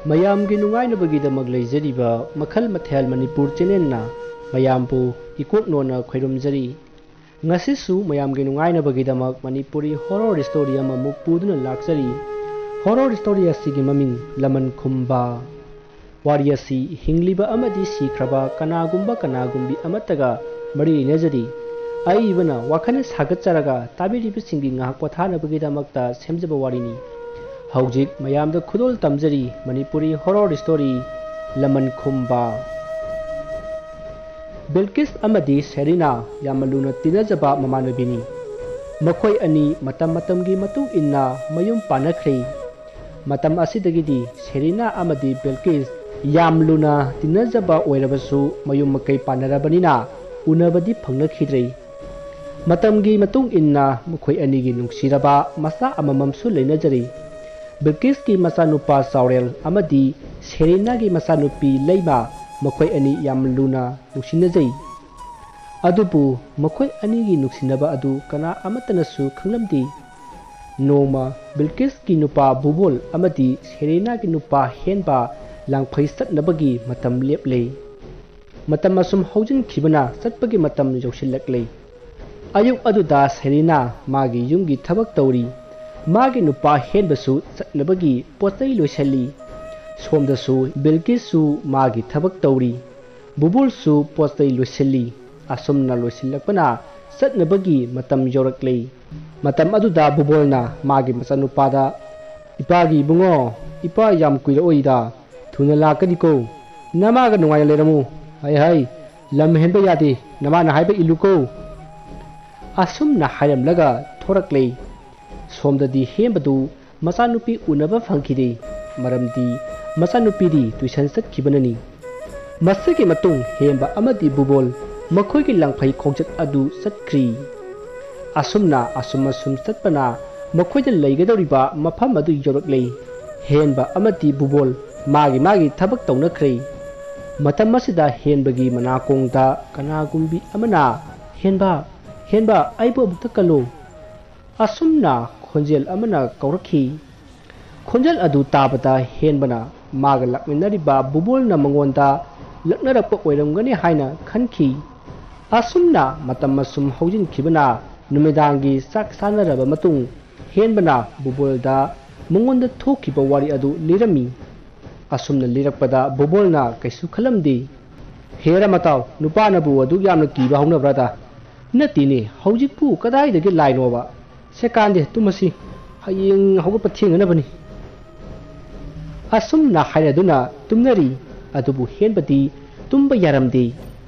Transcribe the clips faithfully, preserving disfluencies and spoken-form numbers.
ꯃꯌꯥꯝꯒꯤ ꯅꯨꯡꯉꯥꯏꯅꯕꯒꯤꯗꯃꯛ ꯂꯩꯖꯔꯤꯕ ꯃꯈꯜ ꯃꯊꯦꯜ ꯃꯅꯤꯄꯨꯔ ꯆꯦꯅꯦꯜꯅ ꯃꯌꯥꯝꯕꯨ ꯏꯀꯣꯛ ꯅꯣꯟꯅ ꯈꯣꯏꯔꯨꯝꯖꯔꯤ꯫ ꯉꯁꯤꯁꯨ ꯃꯌꯥꯝꯒꯤ ꯅꯨꯡꯉꯥꯏꯅꯕꯒꯤꯗꯃꯛ ꯃꯅꯤꯄꯨꯔꯤ ꯍꯣꯔꯣꯔ ꯁ꯭ꯇꯣꯔꯤ ꯑꯃꯃꯨꯛ ꯄꯨꯗꯨꯅ ꯂꯥꯛꯆꯔꯤ꯫ ꯍꯣꯔꯣꯔ ꯁ꯭ꯇꯣꯔꯤ ꯑꯁꯤꯒꯤ ꯃꯃꯤꯡ ꯂꯃꯟ ꯈꯨꯝꯕ꯫ ꯋꯥꯔꯤ ꯑꯁꯤ ꯍꯤꯡꯂꯤꯕ ꯑꯃꯗꯤ ꯁꯤꯈ꯭ꯔꯕ ꯀꯅꯥꯒꯨꯝꯕ ꯀꯅꯥꯒꯨꯝꯕꯤ ꯑꯃꯠꯇꯒ ꯃꯔꯤ ꯂꯩꯅꯖꯗꯦ꯫ ꯑꯏꯕꯅ ꯋꯥꯈꯜ ꯁꯥꯒꯠꯆꯔꯒ ꯇꯥꯕꯤꯔꯤꯕꯁꯤꯡꯒꯤ ꯉꯥꯏꯍꯥꯛ ꯄꯣꯊꯥꯅꯕꯒꯤꯗꯃꯛꯇ ꯁꯦꯝꯖꯕ ꯋꯥꯔꯤꯅꯤ꯫ ꯍꯧꯖꯤꯛ ꯃꯌꯥꯝꯗ ꯈꯨꯗꯣꯜ ꯇꯝꯖꯔꯤ ꯃꯅꯤꯄꯨꯔꯤ ꯍꯣꯔꯣꯔ ꯁ꯭ꯇꯣꯔꯤ ꯂꯃꯟ ꯈꯨꯝꯕ꯫ ꯕꯤꯜꯀꯤꯁ ꯑꯃꯗꯤ ꯁꯦꯔꯤꯅꯥ ꯌꯥꯝꯅ ꯂꯨꯅ ꯇꯤꯟꯅꯖꯕ ꯃꯃꯥꯟꯅꯕꯤꯅꯤ꯫ ꯃꯈꯣꯏ ꯑꯅꯤ ꯃꯇꯝ ꯃꯇꯝꯒꯤ ꯃꯇꯨꯡ ꯏꯟꯅ ꯃꯌꯨꯝ ꯄꯥꯟꯅꯈ꯭ꯔꯦ꯫ ꯃꯇꯝ ꯑꯁꯤꯗꯒꯤꯗꯤ ꯁꯦꯔꯤꯅꯥ ꯑꯃꯗꯤ ꯕꯤꯜꯀꯤꯁ ꯌꯥꯝ ꯂꯨꯅ ꯇꯤꯟꯅꯖꯕ ꯑꯣꯏꯔꯕꯁꯨ ꯃꯌꯨꯝ ꯃꯀꯩ ꯄꯥꯟꯅꯔꯕꯅꯤꯅ ꯎꯅꯕꯗꯤ ꯐꯪꯅꯈꯤꯗ꯭ꯔꯦ꯫ ꯃꯇꯝꯒꯤ ꯃꯇꯨꯡ ꯏꯟꯅ ꯃꯈꯣꯏ ꯑꯅꯤꯒꯤ ꯅꯨꯡꯁꯤꯔꯕ ꯃꯆꯥ ꯑꯃꯃꯝꯁꯨ ꯂꯩꯅꯖꯔꯤ꯫ ꯕꯤꯜꯀꯤꯁꯀꯤ ꯃꯆꯥꯅꯨꯄꯥ ꯆꯥꯎꯔꯦꯜ ꯑꯃꯗꯤ ꯁꯦꯔꯤꯅꯥꯒꯤ ꯃꯆꯥꯅꯨꯄꯤ ꯂꯩꯃ ꯃꯈꯣꯏ ꯑꯅꯤ ꯌꯥꯝ ꯂꯨꯅ ꯅꯨꯡꯁꯤꯅꯖꯩ꯫ ꯑꯗꯨꯕꯨ ꯃꯈꯣꯏ ꯑꯅꯤꯒꯤ ꯅꯨꯡꯁꯤꯅꯕ ꯑꯗꯨ ꯀꯅꯥ ꯑꯃꯠꯇꯅꯁꯨ ꯈꯪꯂꯝꯗꯦ꯫ ꯅꯣꯡꯃ ꯕꯤꯜꯀꯤꯁꯀꯤ ꯅꯨꯄꯥ ꯕꯨꯕꯣꯜ ꯑꯃꯗꯤ ꯁꯦꯔꯤꯅꯥꯒꯤ ꯅꯨꯄꯥ ꯍꯦꯟꯕ ꯂꯥꯡꯐꯩ ꯆꯠꯅꯕꯒꯤ ꯃꯇꯝ ꯂꯦꯞꯂꯦ꯫ ꯃꯇꯝ ꯑꯁꯨꯝ ꯍꯧꯖꯤꯟꯈꯤꯕꯅ ꯆꯠꯄꯒꯤ ꯃꯇꯝ ꯌꯧꯁꯤꯜꯂꯛꯂꯦ꯫ ꯑꯌꯨꯛ ꯑꯗꯨꯗ ꯁꯦꯔꯤꯅꯥ ꯃꯥꯒꯤ ꯌꯨꯝꯒꯤ ꯊꯕꯛ ꯇꯧꯔꯤ꯫ ꯃꯥꯒꯤ ꯅꯨꯄꯥ ꯍꯦꯟꯕꯁꯨ ꯆꯠꯅꯕꯒꯤ ꯄꯣꯠ ꯆꯩ ꯂꯣꯏꯁꯤꯜꯂꯤ꯫ ꯁꯣꯝꯗꯁꯨ ꯕꯤꯜꯀꯤꯁꯁꯨ ꯃꯥꯒꯤ ꯊꯕꯛ ꯇꯧꯔꯤ꯫ ꯕꯨꯕꯣꯜꯁꯨ ꯄꯣꯠ ꯆꯩ ꯂꯣꯏꯁꯤꯜꯂꯤ꯫ ꯑꯁꯨꯝꯅ ꯂꯣꯏꯁꯤꯜꯂꯛꯄꯅ ꯆꯠꯅꯕꯒꯤ ꯃꯇꯝ ꯌꯧꯔꯛꯂꯦ꯫ ꯃꯇꯝ ꯑꯗꯨꯗ ꯕꯨꯕꯣꯜꯅ ꯃꯥꯒꯤ ꯃꯆꯥꯅꯨꯄꯥꯗ, "ꯏꯄꯥꯒꯤ ꯏꯕꯨꯡꯉꯣ, ꯏꯄꯥ ꯌꯥꯝ ꯀꯨꯏꯔꯛꯑꯣꯏꯗ, ꯊꯨꯅ ꯂꯥꯛꯀꯅꯤꯀꯣ꯫ ꯅꯃꯥꯒ ꯅꯨꯡꯉꯥꯏꯅ ꯂꯩꯔꯝꯃꯨ꯫ ꯍꯥꯏ ꯍꯥꯏ, ꯂꯝ ꯍꯦꯟꯕ ꯌꯥꯗꯦ, ꯅꯃꯥꯅ ꯍꯥꯏꯕ ꯏꯜꯂꯨꯀꯣ"꯫ ꯑꯁꯨꯝꯅ ꯍꯥꯏꯔꯝꯂꯒ ꯊꯣꯔꯛꯂꯦ꯫ ꯁꯣꯝꯗꯗꯤ ꯍꯦꯟꯕꯗꯨ ꯃꯆꯥꯅꯨꯄꯤ ꯎꯅꯕ ꯐꯪꯈꯤꯗꯦ꯫ ꯃꯔꯝꯗꯤ ꯃꯆꯥꯅꯨꯄꯤꯗꯤ ꯇꯨꯏꯁꯟ ꯆꯠꯈꯤꯕꯅꯅꯤ꯫ ꯃꯁꯤꯒꯤ ꯃꯇꯨꯡ ꯍꯦꯝꯕ ꯑꯃꯗꯤ ꯕꯨꯕꯣꯜ ꯃꯈꯣꯏꯒꯤ ꯂꯪꯐꯩ ꯈꯣꯡꯆꯠ ꯑꯗꯨ ꯆꯠꯈ꯭ꯔꯤ꯫ ꯑꯁꯨꯝꯅ ꯑꯁꯨꯝ ꯑꯁꯨꯝ ꯆꯠꯄꯅ ꯃꯈꯣꯏꯅ ꯂꯩꯒꯗꯧꯔꯤꯕ ꯃꯐꯝ ꯑꯗꯨ ꯌꯧꯔꯛꯂꯦ꯫ ꯍꯦꯟꯕ ꯑꯃꯗꯤ ꯕꯨꯕꯣꯜ ꯃꯥꯒꯤ ꯃꯥꯒꯤ ꯊꯕꯛ ꯇꯧꯅꯈ꯭ꯔꯦ꯫ ꯃꯇꯝ ꯑꯁꯤꯗ ꯍꯦꯟꯕꯒꯤ ꯃꯅꯥꯀꯣꯡꯗ ꯀꯅꯥꯒꯨꯝꯕꯤ ꯑꯃꯅ, "ꯍꯦꯟꯕ, ꯍꯦꯟꯕ, ꯑꯩꯕꯨ ꯑꯃꯨꯛꯇ ꯀꯜꯂꯨ"꯫ ꯑꯁꯨꯝꯅ ꯈꯣꯟꯖꯦꯜ ꯑꯃꯅ ꯀꯧꯔꯛꯈꯤ꯫ ꯈꯣꯟꯖꯦꯜ ꯑꯗꯨ ꯇꯥꯕꯗ ꯍꯦꯟꯕꯅ ꯃꯥꯒ ꯂꯥꯛꯃꯤꯟꯅꯔꯤꯕ ꯕꯨꯕꯣꯜꯅ ꯃꯉꯣꯟꯗ ꯂꯛꯅꯔꯛꯄ ꯑꯣꯏꯔꯝꯒꯅꯤ ꯍꯥꯏꯅ ꯈꯟꯈꯤ꯫ ꯑꯁꯨꯝꯅ ꯃꯇꯝ ꯑꯁꯨꯝ ꯍꯧꯖꯤꯟꯈꯤꯕꯅ ꯅꯨꯃꯤꯗꯥꯡꯒꯤ ꯆꯥꯛ ꯆꯥꯅꯔꯕ ꯃꯇꯨꯡ ꯍꯦꯟꯕꯅ ꯕꯨꯕꯣꯜꯗ ꯃꯉꯣꯟꯗ ꯊꯣꯛꯈꯤꯕ ꯋꯥꯔꯤ ꯑꯗꯨ ꯂꯤꯔꯝꯃꯤ꯫ ꯑꯁꯨꯝꯅ ꯂꯤꯔꯛꯄꯗ ꯕꯨꯕꯣꯜꯅ ꯀꯩꯁꯨ ꯈꯜꯂꯝꯗꯦ꯫ "ꯍꯦꯔ ꯃꯇꯥꯎ, ꯅꯨꯄꯥꯅꯕꯨ ꯑꯗꯨꯛ ꯌꯥꯝꯅ ꯀꯤꯕ ꯍꯧꯅꯕ꯭ꯔꯥꯗ? ꯅꯠꯇꯦꯅꯦ, ꯍꯧꯖꯤꯛꯄꯨ ꯀꯗꯥꯏꯗꯒꯤ ꯂꯥꯏꯅꯣꯕ? ꯁꯦꯀꯥꯟꯗꯦ, ꯇꯨꯝꯃꯁꯤ, ꯍꯌꯦꯡ ꯍꯧꯒꯠꯄ ꯊꯦꯡꯅꯅꯕꯅꯤ"꯫ ꯑꯁꯨꯝꯅ ꯍꯥꯏꯅꯗꯨꯅ ꯇꯨꯝꯅꯔꯤ꯫ ꯑꯗꯨꯕꯨ ꯍꯦꯟꯕꯗꯤ ꯇꯨꯝꯕ ꯌꯥꯔꯝꯗꯦ꯫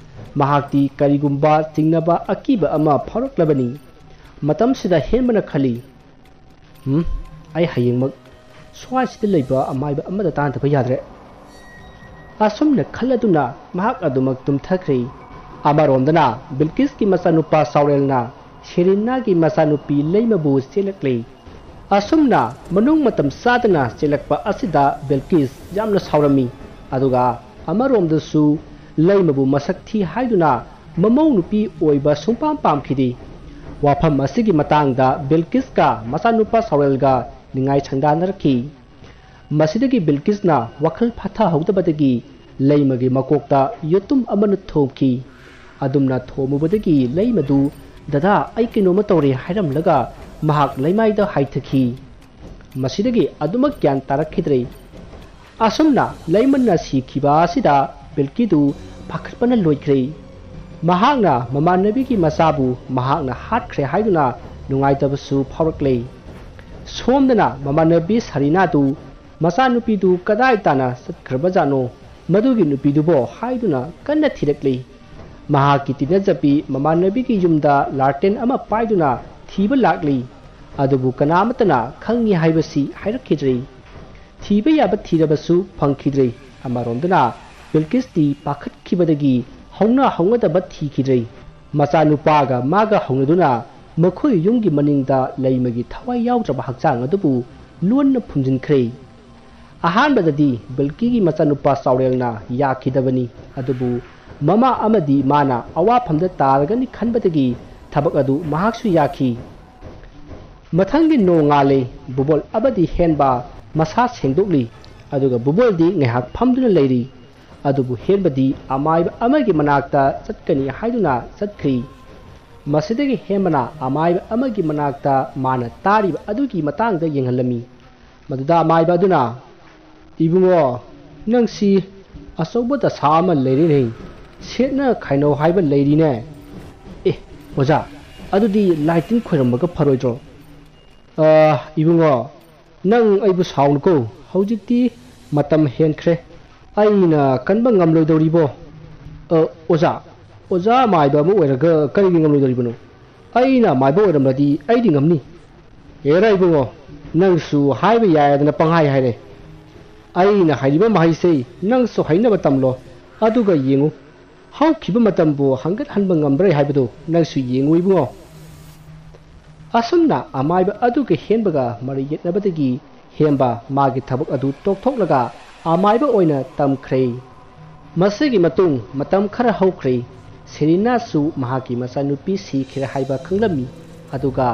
ꯃꯍꯥꯛꯇꯤ ꯀꯔꯤꯒꯨꯝꯕ ꯆꯤꯡꯅꯕ ꯑꯀꯤꯕ ꯑꯃ ꯐꯥꯎꯔꯛꯂꯕꯅꯤ꯫ ꯃꯇꯝꯁꯤꯗ ꯍꯦꯟꯕꯅ ꯈꯜꯂꯤ, "ꯎꯝ, ꯑꯩ ꯍꯌꯦꯡꯃꯛ ꯁ꯭ꯋꯥꯏꯁꯤꯗ ꯂꯩꯕ ꯑꯃꯥꯏꯕ ꯑꯃꯗ ꯇꯥꯟꯅꯗꯕ ꯌꯥꯗ꯭ꯔꯦ"꯫ ꯑꯁꯨꯝꯅ ꯈꯜꯂꯗꯨꯅ ꯃꯍꯥꯛ ꯑꯗꯨꯃꯛ ꯇꯨꯝꯊꯈ꯭ꯔꯦ꯫ ꯑꯃꯔꯣꯝꯗꯅ ꯕꯤꯜꯀꯤꯁꯀꯤ ꯃꯆꯥꯅꯨꯄꯥ ꯁꯥꯎꯔꯦꯜꯅ ꯁꯦꯔꯤꯅꯥꯒꯤ ꯃꯆꯥꯅꯨꯄꯤ ꯂꯩꯃꯕꯨ ꯆꯦꯜꯂꯛꯂꯦ꯫ ꯑꯁꯨꯝꯅ ꯃꯅꯨꯡ ꯃꯇꯝ ꯆꯥꯗꯅ ꯆꯦꯜꯂꯛꯄ ꯑꯁꯤꯗ ꯕꯤꯜꯀꯤꯁ ꯌꯥꯝꯅ ꯁꯥꯎꯔꯝꯃꯤ꯫ ꯑꯗꯨꯒ ꯑꯃꯔꯣꯝꯗꯁꯨ ꯂꯩꯃꯕꯨ ꯃꯁꯛ ꯊꯤ ꯍꯥꯏꯗꯨꯅ ꯃꯃꯧ ꯅꯨꯄꯤ ꯑꯣꯏꯕ ꯁꯨꯡꯄꯥꯝ ꯄꯥꯝꯈꯤꯗꯦ꯫ ꯋꯥꯐꯝ ꯑꯁꯤꯒꯤ ꯃꯇꯥꯡꯗ ꯕꯤꯜꯀꯤꯁꯀ ꯃꯆꯥꯅꯨꯄꯥ ꯁꯥꯎꯔꯦꯜꯒ ꯅꯤꯡꯉꯥꯏ ꯁꯪꯗꯥꯅꯔꯛꯈꯤ꯫ ꯃꯁꯤꯗꯒꯤ ꯕꯤꯜꯀꯤꯁꯅ ꯋꯥꯈꯜ ꯐꯥꯊꯍꯧꯗꯕꯗꯒꯤ ꯂꯩꯃꯒꯤ ꯃꯀꯣꯛꯇ ꯌꯦꯇꯨꯝ ꯑꯃꯅ ꯊꯣꯝꯈꯤ꯫ ꯑꯗꯨꯝꯅ ꯊꯣꯝꯃꯨꯕꯗꯒꯤ ꯂꯩꯃꯗꯨ, "ꯗꯗꯥ, ꯑꯩ ꯀꯩꯅꯣꯝꯃ ꯇꯧꯔꯦ" ꯍꯥꯏꯔꯝꯂꯒ ꯃꯍꯥꯛ ꯂꯩꯃꯥꯏꯗ ꯍꯥꯏꯊꯈꯤ꯫ ꯃꯁꯤꯗꯒꯤ ꯑꯗꯨꯃꯛ ꯒ꯭ꯌꯥꯟ ꯇꯥꯔꯛꯈꯤꯗ꯭ꯔꯦ꯫ ꯑꯁꯨꯝꯅ ꯂꯩꯃꯅ ꯁꯤꯈꯤꯕ ꯑꯁꯤꯗ ꯕꯤꯜꯀꯤꯗꯨ ꯄꯥꯈꯠꯄꯅ ꯂꯣꯏꯈ꯭ꯔꯦ꯫ ꯃꯍꯥꯛꯅ ꯃꯃꯥꯟꯅꯕꯤꯒꯤ ꯃꯆꯥꯕꯨ ꯃꯍꯥꯛꯅ ꯍꯥꯠꯈ꯭ꯔꯦ ꯍꯥꯏꯗꯨꯅ ꯅꯨꯡꯉꯥꯏꯇꯕꯁꯨ ꯐꯥꯎꯔꯛꯂꯦ꯫ ꯁꯣꯝꯗꯅ ꯃꯃꯥꯟꯅꯕꯤ ꯁꯔꯤꯅꯥꯗꯨ ꯃꯆꯥꯅꯨꯄꯤꯗꯨ ꯀꯗꯥꯏ ꯇꯥꯅ ꯆꯠꯈ꯭ꯔꯕꯖꯥꯠꯅꯣ, ꯃꯗꯨꯒꯤ ꯅꯨꯄꯤꯗꯨꯕꯣ ꯍꯥꯏꯗꯨꯅ ꯀꯟꯅ ꯊꯤꯔꯛꯂꯤ꯫ ꯃꯍꯥꯛꯀꯤ ꯇꯤꯟꯅꯖꯕꯤ ꯃꯃꯥꯟꯅꯕꯤꯒꯤ ꯌꯨꯝꯗ ꯂꯥꯔꯇꯦꯟ ꯑꯃ ꯄꯥꯏꯗꯨꯅ ꯊꯤꯕ ꯂꯥꯛꯂꯤ꯫ ꯑꯗꯨꯕꯨ ꯀꯅꯥꯃꯠꯇꯅ ꯈꯪꯉꯤ ꯍꯥꯏꯕꯁꯤ ꯍꯥꯏꯔꯛꯈꯤꯗ꯭ꯔꯤ꯫ ꯊꯤꯕ ꯌꯥꯕ ꯊꯤꯔꯕꯁꯨ ꯐꯪꯈꯤꯗ꯭ꯔꯤ꯫ ꯑꯃꯔꯣꯝꯗꯅ ꯕꯤꯜꯀꯤꯁꯇꯤ ꯄꯥꯈꯠꯈꯤꯕꯗꯒꯤ ꯍꯧꯅ ꯍꯧꯅꯗꯕ ꯊꯤꯈꯤꯗ꯭ꯔꯤ꯫ ꯃꯆꯥꯅꯨꯄꯥꯒ ꯃꯥꯒ ꯍꯧꯅꯗꯨꯅ ꯃꯈꯣꯏ ꯌꯨꯝꯒꯤ ꯃꯅꯤꯡꯗ ꯂꯩꯃꯒꯤ ꯊꯋꯥꯏ ꯌꯥꯎꯗ꯭ꯔꯕ ꯍꯛꯆꯥꯡ ꯑꯗꯨꯕꯨ ꯂꯣꯟꯅ ꯐꯨꯝꯖꯤꯟꯈ꯭ꯔꯦ꯫ ꯑꯍꯥꯟꯕꯗꯗꯤ ꯕꯤꯜꯀꯤꯒꯤ ꯃꯆꯥꯅꯨꯄꯥ ꯆꯥꯎꯔꯦꯜꯅ ꯌꯥꯈꯤꯗꯕꯅꯤ, ꯑꯗꯨꯕꯨ ꯃꯃꯥ ꯑꯃꯗꯤ ꯃꯥꯅ ꯑꯋꯥꯐꯝꯗ ꯇꯥꯔꯒꯅꯤ ꯈꯟꯕꯗꯒꯤ ꯊꯕꯛ ꯑꯗꯨ ꯃꯍꯥꯛꯁꯨ ꯌꯥꯈꯤ꯫ ꯃꯊꯪꯒꯤ ꯅꯣꯡꯉꯥꯜꯂꯦ꯫ ꯕꯨꯕꯣꯜ ꯑꯃꯗꯤ ꯍꯦꯟꯕ ꯃꯁꯥ ꯁꯦꯡꯗꯣꯛꯂꯤ꯫ ꯑꯗꯨꯒ ꯕꯨꯕꯣꯜꯗꯤ ꯉꯥꯏꯍꯥꯛ ꯐꯝꯗꯨꯅ ꯂꯩꯔꯤ꯫ ꯑꯗꯨꯕꯨ ꯍꯦꯟꯕꯗꯤ ꯑꯃꯥꯏꯕ ꯑꯃꯒꯤ ꯃꯅꯥꯛꯇ ꯆꯠꯀꯅꯤ ꯍꯥꯏꯗꯨꯅ ꯆꯠꯈ꯭ꯔꯤ꯫ ꯃꯁꯤꯗꯒꯤ ꯍꯦꯟꯕꯅ ꯑꯃꯥꯏꯕ ꯑꯃꯒꯤ ꯃꯅꯥꯛꯇ ꯃꯥꯅ ꯇꯥꯔꯤꯕ ꯑꯗꯨꯒꯤ ꯃꯇꯥꯡꯗ ꯌꯦꯡꯍꯜꯂꯝꯃꯤ꯫ ꯃꯗꯨꯗ ꯑꯃꯥꯏꯕ ꯑꯗꯨꯅ, "ꯏꯕꯨꯡꯉꯣ, ꯅꯪꯁꯤ ꯑꯆꯧꯕ ꯗꯁꯥ ꯑꯃ ꯂꯩꯔꯦꯅꯦ꯫ ꯁꯦꯠꯅ ꯈꯥꯏꯅꯧ ꯍꯥꯏꯕ ꯂꯩꯔꯤꯅꯦ꯫" "ꯑꯦ, ꯑꯣꯖꯥ, ꯑꯗꯨꯗꯤ ꯂꯥꯏ ꯇꯤꯟ ꯈꯣꯏꯔꯝꯕꯒ ꯐꯔꯣꯏꯗ꯭ꯔꯣ?" "ꯑ, ꯏꯕꯨꯡꯉꯣ, ꯅꯪ ꯑꯩꯕꯨ ꯁꯥꯎꯅꯨꯀꯣ꯫ ꯍꯧꯖꯤꯛꯇꯤ ꯃꯇꯝ ꯍꯦꯟꯈ꯭ꯔꯦ꯫ ꯑꯩꯅ ꯀꯟꯕ ꯉꯝꯂꯣꯏꯗꯧꯔꯤꯕꯣ?" "ꯑ, ꯑꯣꯖꯥ, ꯑꯣꯖꯥ ꯃꯥꯏꯕ ꯑꯃ ꯑꯣꯏꯔꯒ ꯀꯔꯤꯒꯤ ꯉꯝꯂꯣꯏꯗꯧꯔꯤꯕꯅꯣ? ꯑꯩꯅ ꯃꯥꯏꯕ ꯑꯣꯏꯔꯝꯂꯗꯤ ꯑꯩꯗꯤ ꯉꯝꯅꯤ꯫" "ꯍꯦꯔꯥ ꯏꯕꯨꯡꯉꯣ, ꯅꯪꯁꯨ ꯍꯥꯏꯕ ꯌꯥꯏꯗꯅ ꯄꯪꯍꯥꯏ ꯍꯥꯏꯔꯦ꯫ ꯑꯩꯅ ꯍꯥꯏꯔꯤꯕ ꯃꯍꯩꯁꯦ ꯅꯪꯁꯨ ꯍꯩꯅꯕ ꯇꯝꯂꯣ꯫ ꯑꯗꯨꯒ ꯌꯦꯡꯉꯨ, ꯍꯧꯈꯤꯕ ꯃꯇꯝꯕꯨ ꯍꯟꯒꯠ ꯍꯟꯕ ꯉꯝꯕ꯭ꯔꯥ ꯍꯥꯏꯕꯗꯨ ꯅꯪꯁꯨ ꯌꯦꯡꯉꯨ ꯏꯕꯨꯡꯉꯣ꯫" ꯑꯁꯨꯝꯅ ꯑꯃꯥꯏꯕ ꯑꯗꯨꯒ ꯍꯦꯟꯕꯒ ꯃꯔꯩ ꯌꯦꯠꯅꯕꯗꯒꯤ ꯍꯦꯟꯕ ꯃꯥꯒꯤ ꯊꯕꯛ ꯑꯗꯨ ꯇꯣꯛꯊꯣꯛꯂꯒ ꯑꯃꯥꯏꯕ ꯑꯣꯏꯅ ꯇꯝꯈ꯭ꯔꯦ꯫ ꯃꯁꯤꯒꯤ ꯃꯇꯨꯡ ꯃꯇꯝ ꯈꯔ ꯍꯧꯈ꯭ꯔꯦ꯫ ꯁꯦꯔꯤꯅꯥꯁꯨ ꯃꯍꯥꯛꯀꯤ ꯃꯆꯥꯅꯨꯄꯤ ꯁꯤꯈ꯭ꯔꯦ ꯍꯥꯏꯕ ꯈꯪꯂꯝꯃꯤ꯫ ꯑꯗꯨꯒ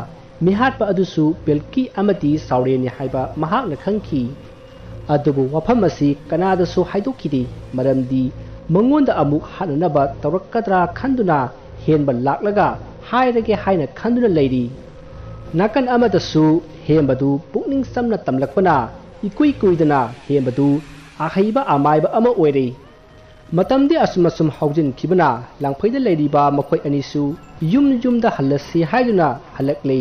ꯃꯤꯍꯥꯠꯄ ꯑꯗꯨꯁꯨ ꯕꯦꯜꯀꯤ ꯑꯃꯗꯤ ꯆꯥꯎꯔꯦꯟꯅꯤ ꯍꯥꯏꯕ ꯃꯍꯥꯛꯅ ꯈꯪꯈꯤ꯫ ꯑꯗꯨꯕꯨ ꯋꯥꯐꯝ ꯑꯁꯤ ꯀꯅꯥꯗꯁꯨ ꯍꯥꯏꯗꯣꯛꯈꯤꯗꯦ, ꯃꯔꯝꯗꯤ ꯃꯉꯣꯟꯗ ꯑꯃꯨꯛ ꯍꯥꯠꯅꯅꯕ ꯇꯧꯔꯛꯀꯗ꯭ꯔꯥ ꯈꯟꯗꯨꯅ ꯍꯦꯟꯕ ꯂꯥꯛꯂꯒ ꯍꯥꯏꯔꯒꯦ ꯍꯥꯏꯅ ꯈꯟꯗꯨꯅ ꯂꯩꯔꯤ꯫ ꯅꯥꯀꯟ ꯑꯃꯗꯁꯨ ꯍꯦꯟꯕꯗꯨ ꯄꯨꯛꯅꯤꯡ ꯆꯝꯅ ꯇꯝꯂꯛꯄꯅ ꯏꯀꯨꯏ ꯀꯨꯏꯗꯅ ꯍꯦꯟꯕꯗꯨ ꯑꯍꯩꯕ ꯑꯃꯥꯏꯕ ꯑꯃ ꯑꯣꯏꯔꯦ꯫ ꯃꯇꯝꯗꯤ ꯑꯁꯨꯝ ꯑꯁꯨꯝ ꯍꯧꯖꯤꯟꯈꯤꯕꯅ ꯂꯥꯡꯐꯩꯗ ꯂꯩꯔꯤꯕ ꯃꯈꯣꯏ ꯑꯅꯤꯁꯨ ꯌꯨꯝ ꯌꯨꯝꯗ ꯍꯜꯂꯁꯤ ꯍꯥꯏꯗꯨꯅ ꯍꯜꯂꯛꯂꯦ꯫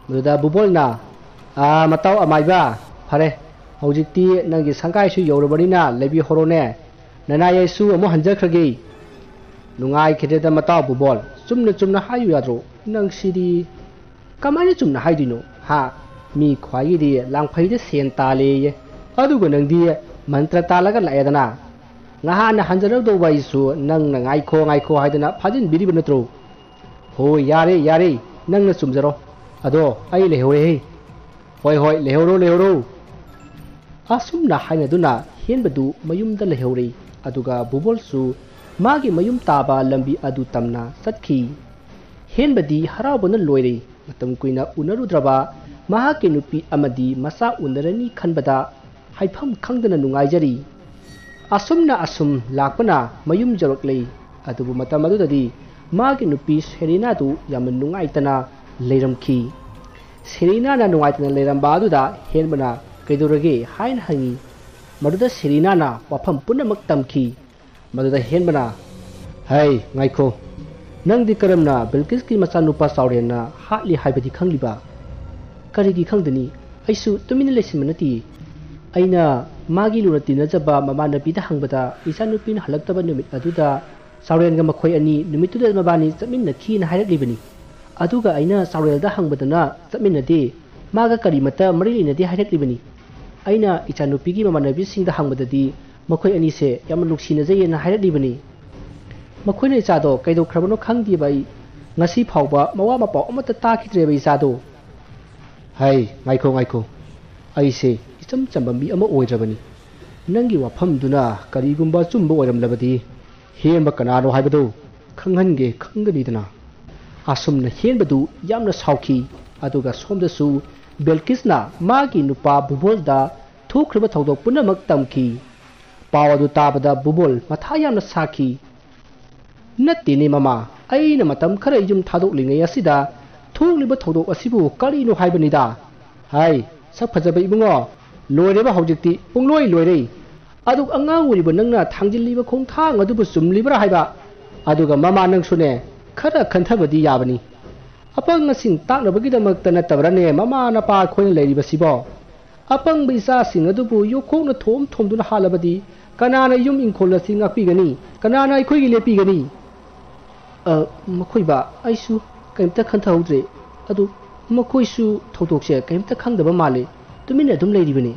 ꯃꯗꯨꯗ ꯕꯨꯕꯣꯜꯅ, "ꯑꯥ, ꯃꯇꯥꯎ ꯑꯃꯥꯏꯕ, ꯐꯔꯦ, ꯍꯧꯖꯤꯛꯇꯤ ꯅꯪꯒꯤ ꯁꯪꯒꯥꯏꯁꯨ ꯌꯧꯔꯕꯅꯤꯅ ꯂꯩꯕꯤꯍꯧꯔꯣꯅꯦ꯫ ꯅꯅꯥꯏ ꯑꯩꯁꯨ ꯑꯃꯨꯛ ꯍꯟꯖꯈ꯭ꯔꯒꯦ꯫" "ꯅꯨꯡꯉꯥꯏꯈꯤꯗ꯭ꯔꯦꯗ ꯃꯇꯥꯎ ꯕꯨꯕꯣꯜ, ꯆꯨꯝꯅ ꯆꯨꯝꯅ ꯍꯥꯏꯌꯨ ꯌꯥꯗ꯭ꯔꯣ? ꯅꯪꯁꯤꯗꯤ ꯀꯃꯥꯏꯅ ꯆꯨꯝꯅ ꯍꯥꯏꯗꯣꯏꯅꯣ? ꯍꯥ? ꯃꯤ ꯈ꯭ꯋꯥꯏꯒꯤꯗꯤ ꯂꯥꯡꯐꯩꯗ ꯁꯦꯟ ꯇꯥꯜꯂꯦꯌꯦ, ꯑꯗꯨꯒ ꯅꯪꯗꯤ ꯃꯟꯇ꯭ꯔ ꯇꯥꯜꯂꯒ ꯂꯥꯛꯑꯦꯗꯅ꯫ ꯉꯍꯥꯟꯅ ꯍꯟꯖꯔꯧꯗꯧꯕ ꯑꯩꯁꯨ ꯅꯪꯅ ꯉꯥꯏꯈꯣ ꯉꯥꯏꯈꯣ ꯍꯥꯏꯗꯅ ꯐꯥꯖꯤꯟꯕꯤꯔꯤꯕ ꯅꯠꯇ꯭ꯔꯣ?" "ꯍꯣꯏ, ꯌꯥꯔꯦ, ꯌꯥꯔꯦ, ꯅꯪꯅ ꯆꯨꯝꯖꯔꯣ꯫ ꯑꯗꯣ ꯑꯩ ꯂꯩꯍꯧꯔꯦꯍꯦ꯫" "ꯍꯣꯏ, ꯍꯣꯏ, ꯂꯩꯍꯧꯔꯣ, ꯂꯩꯍꯧꯔꯣ꯫" ꯑꯁꯨꯝꯅ ꯍꯥꯏꯅꯗꯨꯅ ꯍꯦꯟꯕꯗꯨ ꯃꯌꯨꯝꯗ ꯂꯩꯍꯧꯔꯦ꯫ ꯑꯗꯨꯒ ꯕꯨꯕꯣꯜꯁꯨ ꯃꯥꯒꯤ ꯃꯌꯨꯝ ꯇꯥꯕ ꯂꯝꯕꯤ ꯑꯗꯨ ꯇꯝꯅ ꯆꯠꯈꯤ꯫ ꯍꯦꯟꯕꯗꯤ ꯍꯔꯥꯎꯕꯅ ꯂꯣꯏꯔꯦ꯫ ꯃꯇꯝ ꯀꯨꯏꯅ ꯎꯅꯔꯨꯗ꯭ꯔꯕ ꯃꯍꯥꯛꯀꯤ ꯅꯨꯄꯤ ꯑꯃꯗꯤ ꯃꯆꯥ ꯎꯅꯔꯅꯤ ꯈꯟꯕꯗ ꯍꯥꯏꯐꯝ ꯈꯪꯗꯅ ꯅꯨꯡꯉꯥꯏꯖꯔꯤ꯫ ꯑꯁꯨꯝꯅ ꯑꯁꯨꯝ ꯂꯥꯛꯄꯅ ꯃꯌꯨꯝ ꯌꯧꯔꯛꯂꯦ꯫ ꯑꯗꯨꯕꯨ ꯃꯇꯝ ꯑꯗꯨꯗꯗꯤ ꯃꯥꯒꯤ ꯅꯨꯄꯤ ꯁꯦꯔꯤꯅꯥꯗꯨ ꯌꯥꯝꯅ ꯅꯨꯡꯉꯥꯏꯇꯅ ꯂꯩꯔꯝꯈꯤ꯫ ꯁꯦꯔꯤꯅꯥꯅ ꯅꯨꯡꯉꯥꯏꯇꯅ ꯂꯩꯔꯝꯕ ꯑꯗꯨꯗ ꯍꯦꯟꯕꯅ "ꯀꯩꯗꯧꯔꯒꯦ?" ꯍꯥꯏꯅ ꯍꯪꯉꯤ꯫ ꯃꯗꯨꯗ ꯁꯦꯔꯤꯅꯥꯅ ꯋꯥꯐꯝ ꯄꯨꯝꯅꯃꯛ ꯇꯝꯈꯤ꯫ ꯃꯗꯨꯗ ꯍꯦꯟꯕꯅ, "ꯍꯩ, ꯉꯥꯏꯈꯣ, ꯅꯪꯗꯤ ꯀꯔꯝꯅ ꯕꯤꯜꯀꯤꯁꯀꯤ ꯃꯆꯥꯅꯨꯄꯥ ꯆꯥꯎꯔꯦꯜꯅ ꯍꯥꯠꯂꯤ ꯍꯥꯏꯕꯗꯤ ꯈꯪꯂꯤꯕ?" "ꯀꯔꯤꯒꯤ ꯈꯪꯗꯅꯤ? ꯑꯩꯁꯨ ꯇꯨꯃꯤꯟꯅ ꯂꯩꯁꯤꯟꯕ ꯅꯠꯇꯦ꯫ ꯑꯩꯅ ꯃꯥꯒꯤ ꯂꯨꯅ ꯇꯤꯟꯅꯖꯕ ꯃꯃꯥꯟꯅꯕꯤꯗ ꯍꯪꯕꯗ, ꯏꯆꯥꯅꯨꯄꯤꯅ ꯍꯜꯂꯛꯇꯕ ꯅꯨꯃꯤꯠ ꯑꯗꯨꯗ ꯆꯥꯎꯔꯦꯜꯒ ꯃꯈꯣꯏ ꯑꯅꯤ ꯅꯨꯃꯤꯠꯇꯨꯗ ꯃꯕꯥꯅꯤ ꯆꯠꯃꯤꯟꯅꯈꯤꯅ ꯍꯥꯏꯔꯛꯂꯤꯕꯅꯤ꯫ ꯑꯗꯨꯒ ꯑꯩꯅ ꯆꯥꯎꯔꯦꯜꯗ ꯍꯪꯕꯗꯅ ꯆꯠꯃꯤꯟꯅꯗꯦ, ꯃꯥꯒ ꯀꯔꯤꯃꯠꯇ ꯃꯔꯤ ꯂꯩꯅꯗꯦ ꯍꯥꯏꯔꯛꯂꯤꯕꯅꯤ꯫ ꯑꯩꯅ ꯏꯆꯥꯅꯨꯄꯤꯒꯤ ꯃꯃꯥꯟꯅꯕꯤꯁꯤꯡꯗ ꯍꯪꯕꯗꯗꯤ ꯃꯈꯣꯏ ꯑꯅꯤꯁꯦ ꯌꯥꯝꯅ ꯅꯨꯡꯁꯤꯅꯖꯩꯌꯦꯅ ꯍꯥꯏꯔꯛꯂꯤꯕꯅꯤ꯫ ꯃꯈꯣꯏꯅ ꯏꯆꯥꯗꯣ ꯀꯩꯗꯧꯈ꯭ꯔꯕꯅꯣ ꯈꯪꯗꯦꯕ ꯑꯩ꯫ ꯉꯁꯤ ꯐꯥꯎꯕ ꯃꯋꯥ ꯃꯄꯥꯎ ꯑꯃꯠꯇ ꯇꯥꯈꯤꯗ꯭ꯔꯦꯕ ꯏꯆꯥꯗꯣ꯫" "ꯍꯩ, ꯉꯥꯏꯈꯣ, ꯉꯥꯏꯈꯣ꯫ ꯑꯩꯁꯦ ꯏꯆꯝ ꯆꯝꯕ ꯃꯤ ꯑꯃ ꯑꯣꯏꯗ꯭ꯔꯕꯅꯤ꯫ ꯅꯪꯒꯤ ꯋꯥꯐꯝꯗꯨꯅ ꯀꯔꯤꯒꯨꯝꯕ ꯑꯆꯨꯝꯕ ꯑꯣꯏꯔꯝꯂꯕꯗꯤ ꯍꯦꯟꯕ ꯀꯅꯥꯅꯣ ꯍꯥꯏꯕꯗꯨ ꯈꯪꯍꯟꯒꯦ ꯈꯪꯒꯅꯤꯗꯅ꯫" ꯑꯁꯨꯝꯅ ꯍꯦꯟꯕꯗꯨ ꯌꯥꯝꯅ ꯁꯥꯎꯈꯤ꯫ ꯑꯗꯨꯒ ꯁꯣꯝꯗꯁꯨ ꯕꯦꯜꯀꯤꯁꯅ ꯃꯥꯒꯤ ꯅꯨꯄꯥ ꯕꯨꯕꯣꯜꯗ ꯊꯣꯛꯈ꯭ꯔꯤꯕ ꯊꯧꯗꯣꯛ ꯄꯨꯝꯅꯃꯛ ꯇꯝꯈꯤ꯫ ꯄꯥꯎ ꯑꯗꯨ ꯇꯥꯕꯗ ꯕꯨꯕꯣꯜ ꯃꯊꯥ ꯌꯥꯝꯅ ꯁꯥꯈꯤ꯫ "ꯅꯠꯇꯦꯅꯦ ꯃꯃꯥ, ꯑꯩꯅ ꯃꯇꯝ ꯈꯔ ꯌꯨꯝ ꯊꯥꯗꯣꯛꯂꯤꯉꯩ ꯑꯁꯤꯗ ꯊꯣꯛꯂꯤꯕ ꯊꯧꯗꯣꯛ ꯑꯁꯤꯕꯨ ꯀꯔꯤꯅꯣ ꯍꯥꯏꯕꯅꯤꯗ?" "ꯍꯥꯏ, ꯁꯛ ꯐꯖꯕ ꯏꯕꯨꯡꯉꯣ, ꯂꯣꯏꯔꯦꯕ ꯍꯧꯖꯤꯛꯇꯤ, ꯄꯨꯡꯂꯣꯏ ꯂꯣꯏꯔꯦ꯫ ꯑꯗꯨ ꯑꯉꯥꯡ ꯑꯣꯏꯔꯤꯕ ꯅꯪꯅ ꯊꯥꯡꯖꯤꯜꯂꯤꯕ ꯈꯣꯡꯊꯥꯡ ꯑꯗꯨꯕꯨ ꯆꯨꯝꯂꯤꯕ꯭ꯔꯥ ꯍꯥꯏꯕ? ꯑꯗꯨꯒ ꯃꯃꯥ ꯅꯪꯁꯨꯅꯦ, ꯈꯔ ꯈꯟꯊꯕꯗꯤ ꯌꯥꯕꯅꯤ꯫ ꯑꯄꯪꯁꯤꯡ ꯇꯥꯛꯅꯕꯒꯤꯗꯃꯛꯇ ꯅꯠꯇꯕ꯭ꯔꯥꯅꯦ ꯃꯃꯥ ꯅꯄꯥ ꯑꯩꯈꯣꯏꯅ ꯂꯩꯔꯤꯕꯁꯤꯕꯣ? ꯑꯄꯪꯕ ꯏꯆꯥꯁꯤꯡ ꯑꯗꯨꯕꯨ ꯌꯣꯛꯈꯣꯛꯅ ꯊꯣꯝ ꯊꯣꯝꯗꯨꯅ ꯍꯥꯠꯂꯕꯗꯤ ꯀꯅꯥꯅ ꯌꯨꯝ ꯏꯪꯈꯣꯜ ꯑꯁꯤ ꯉꯥꯛꯄꯤꯒꯅꯤ? ꯀꯅꯥꯅ ꯑꯩꯈꯣꯏꯒꯤ ꯂꯦꯞꯄꯤꯒꯅꯤ?" "ꯑ, ꯃꯈꯣꯏ ꯕꯥ, ꯑꯩꯁꯨ ꯀꯔꯤꯝꯇ ꯈꯟꯊꯍꯧꯗ꯭ꯔꯦ꯫ ꯑꯗꯨ ꯃꯈꯣꯏꯁꯨ ꯊꯧꯗꯣꯛꯁꯦ ꯀꯔꯤꯝꯇ ꯈꯪꯗꯕ ꯃꯥꯜꯂꯦ꯫ ꯇꯨꯃꯤꯟꯅ ꯑꯗꯨꯝ ꯂꯩꯔꯤꯕꯅꯤ꯫"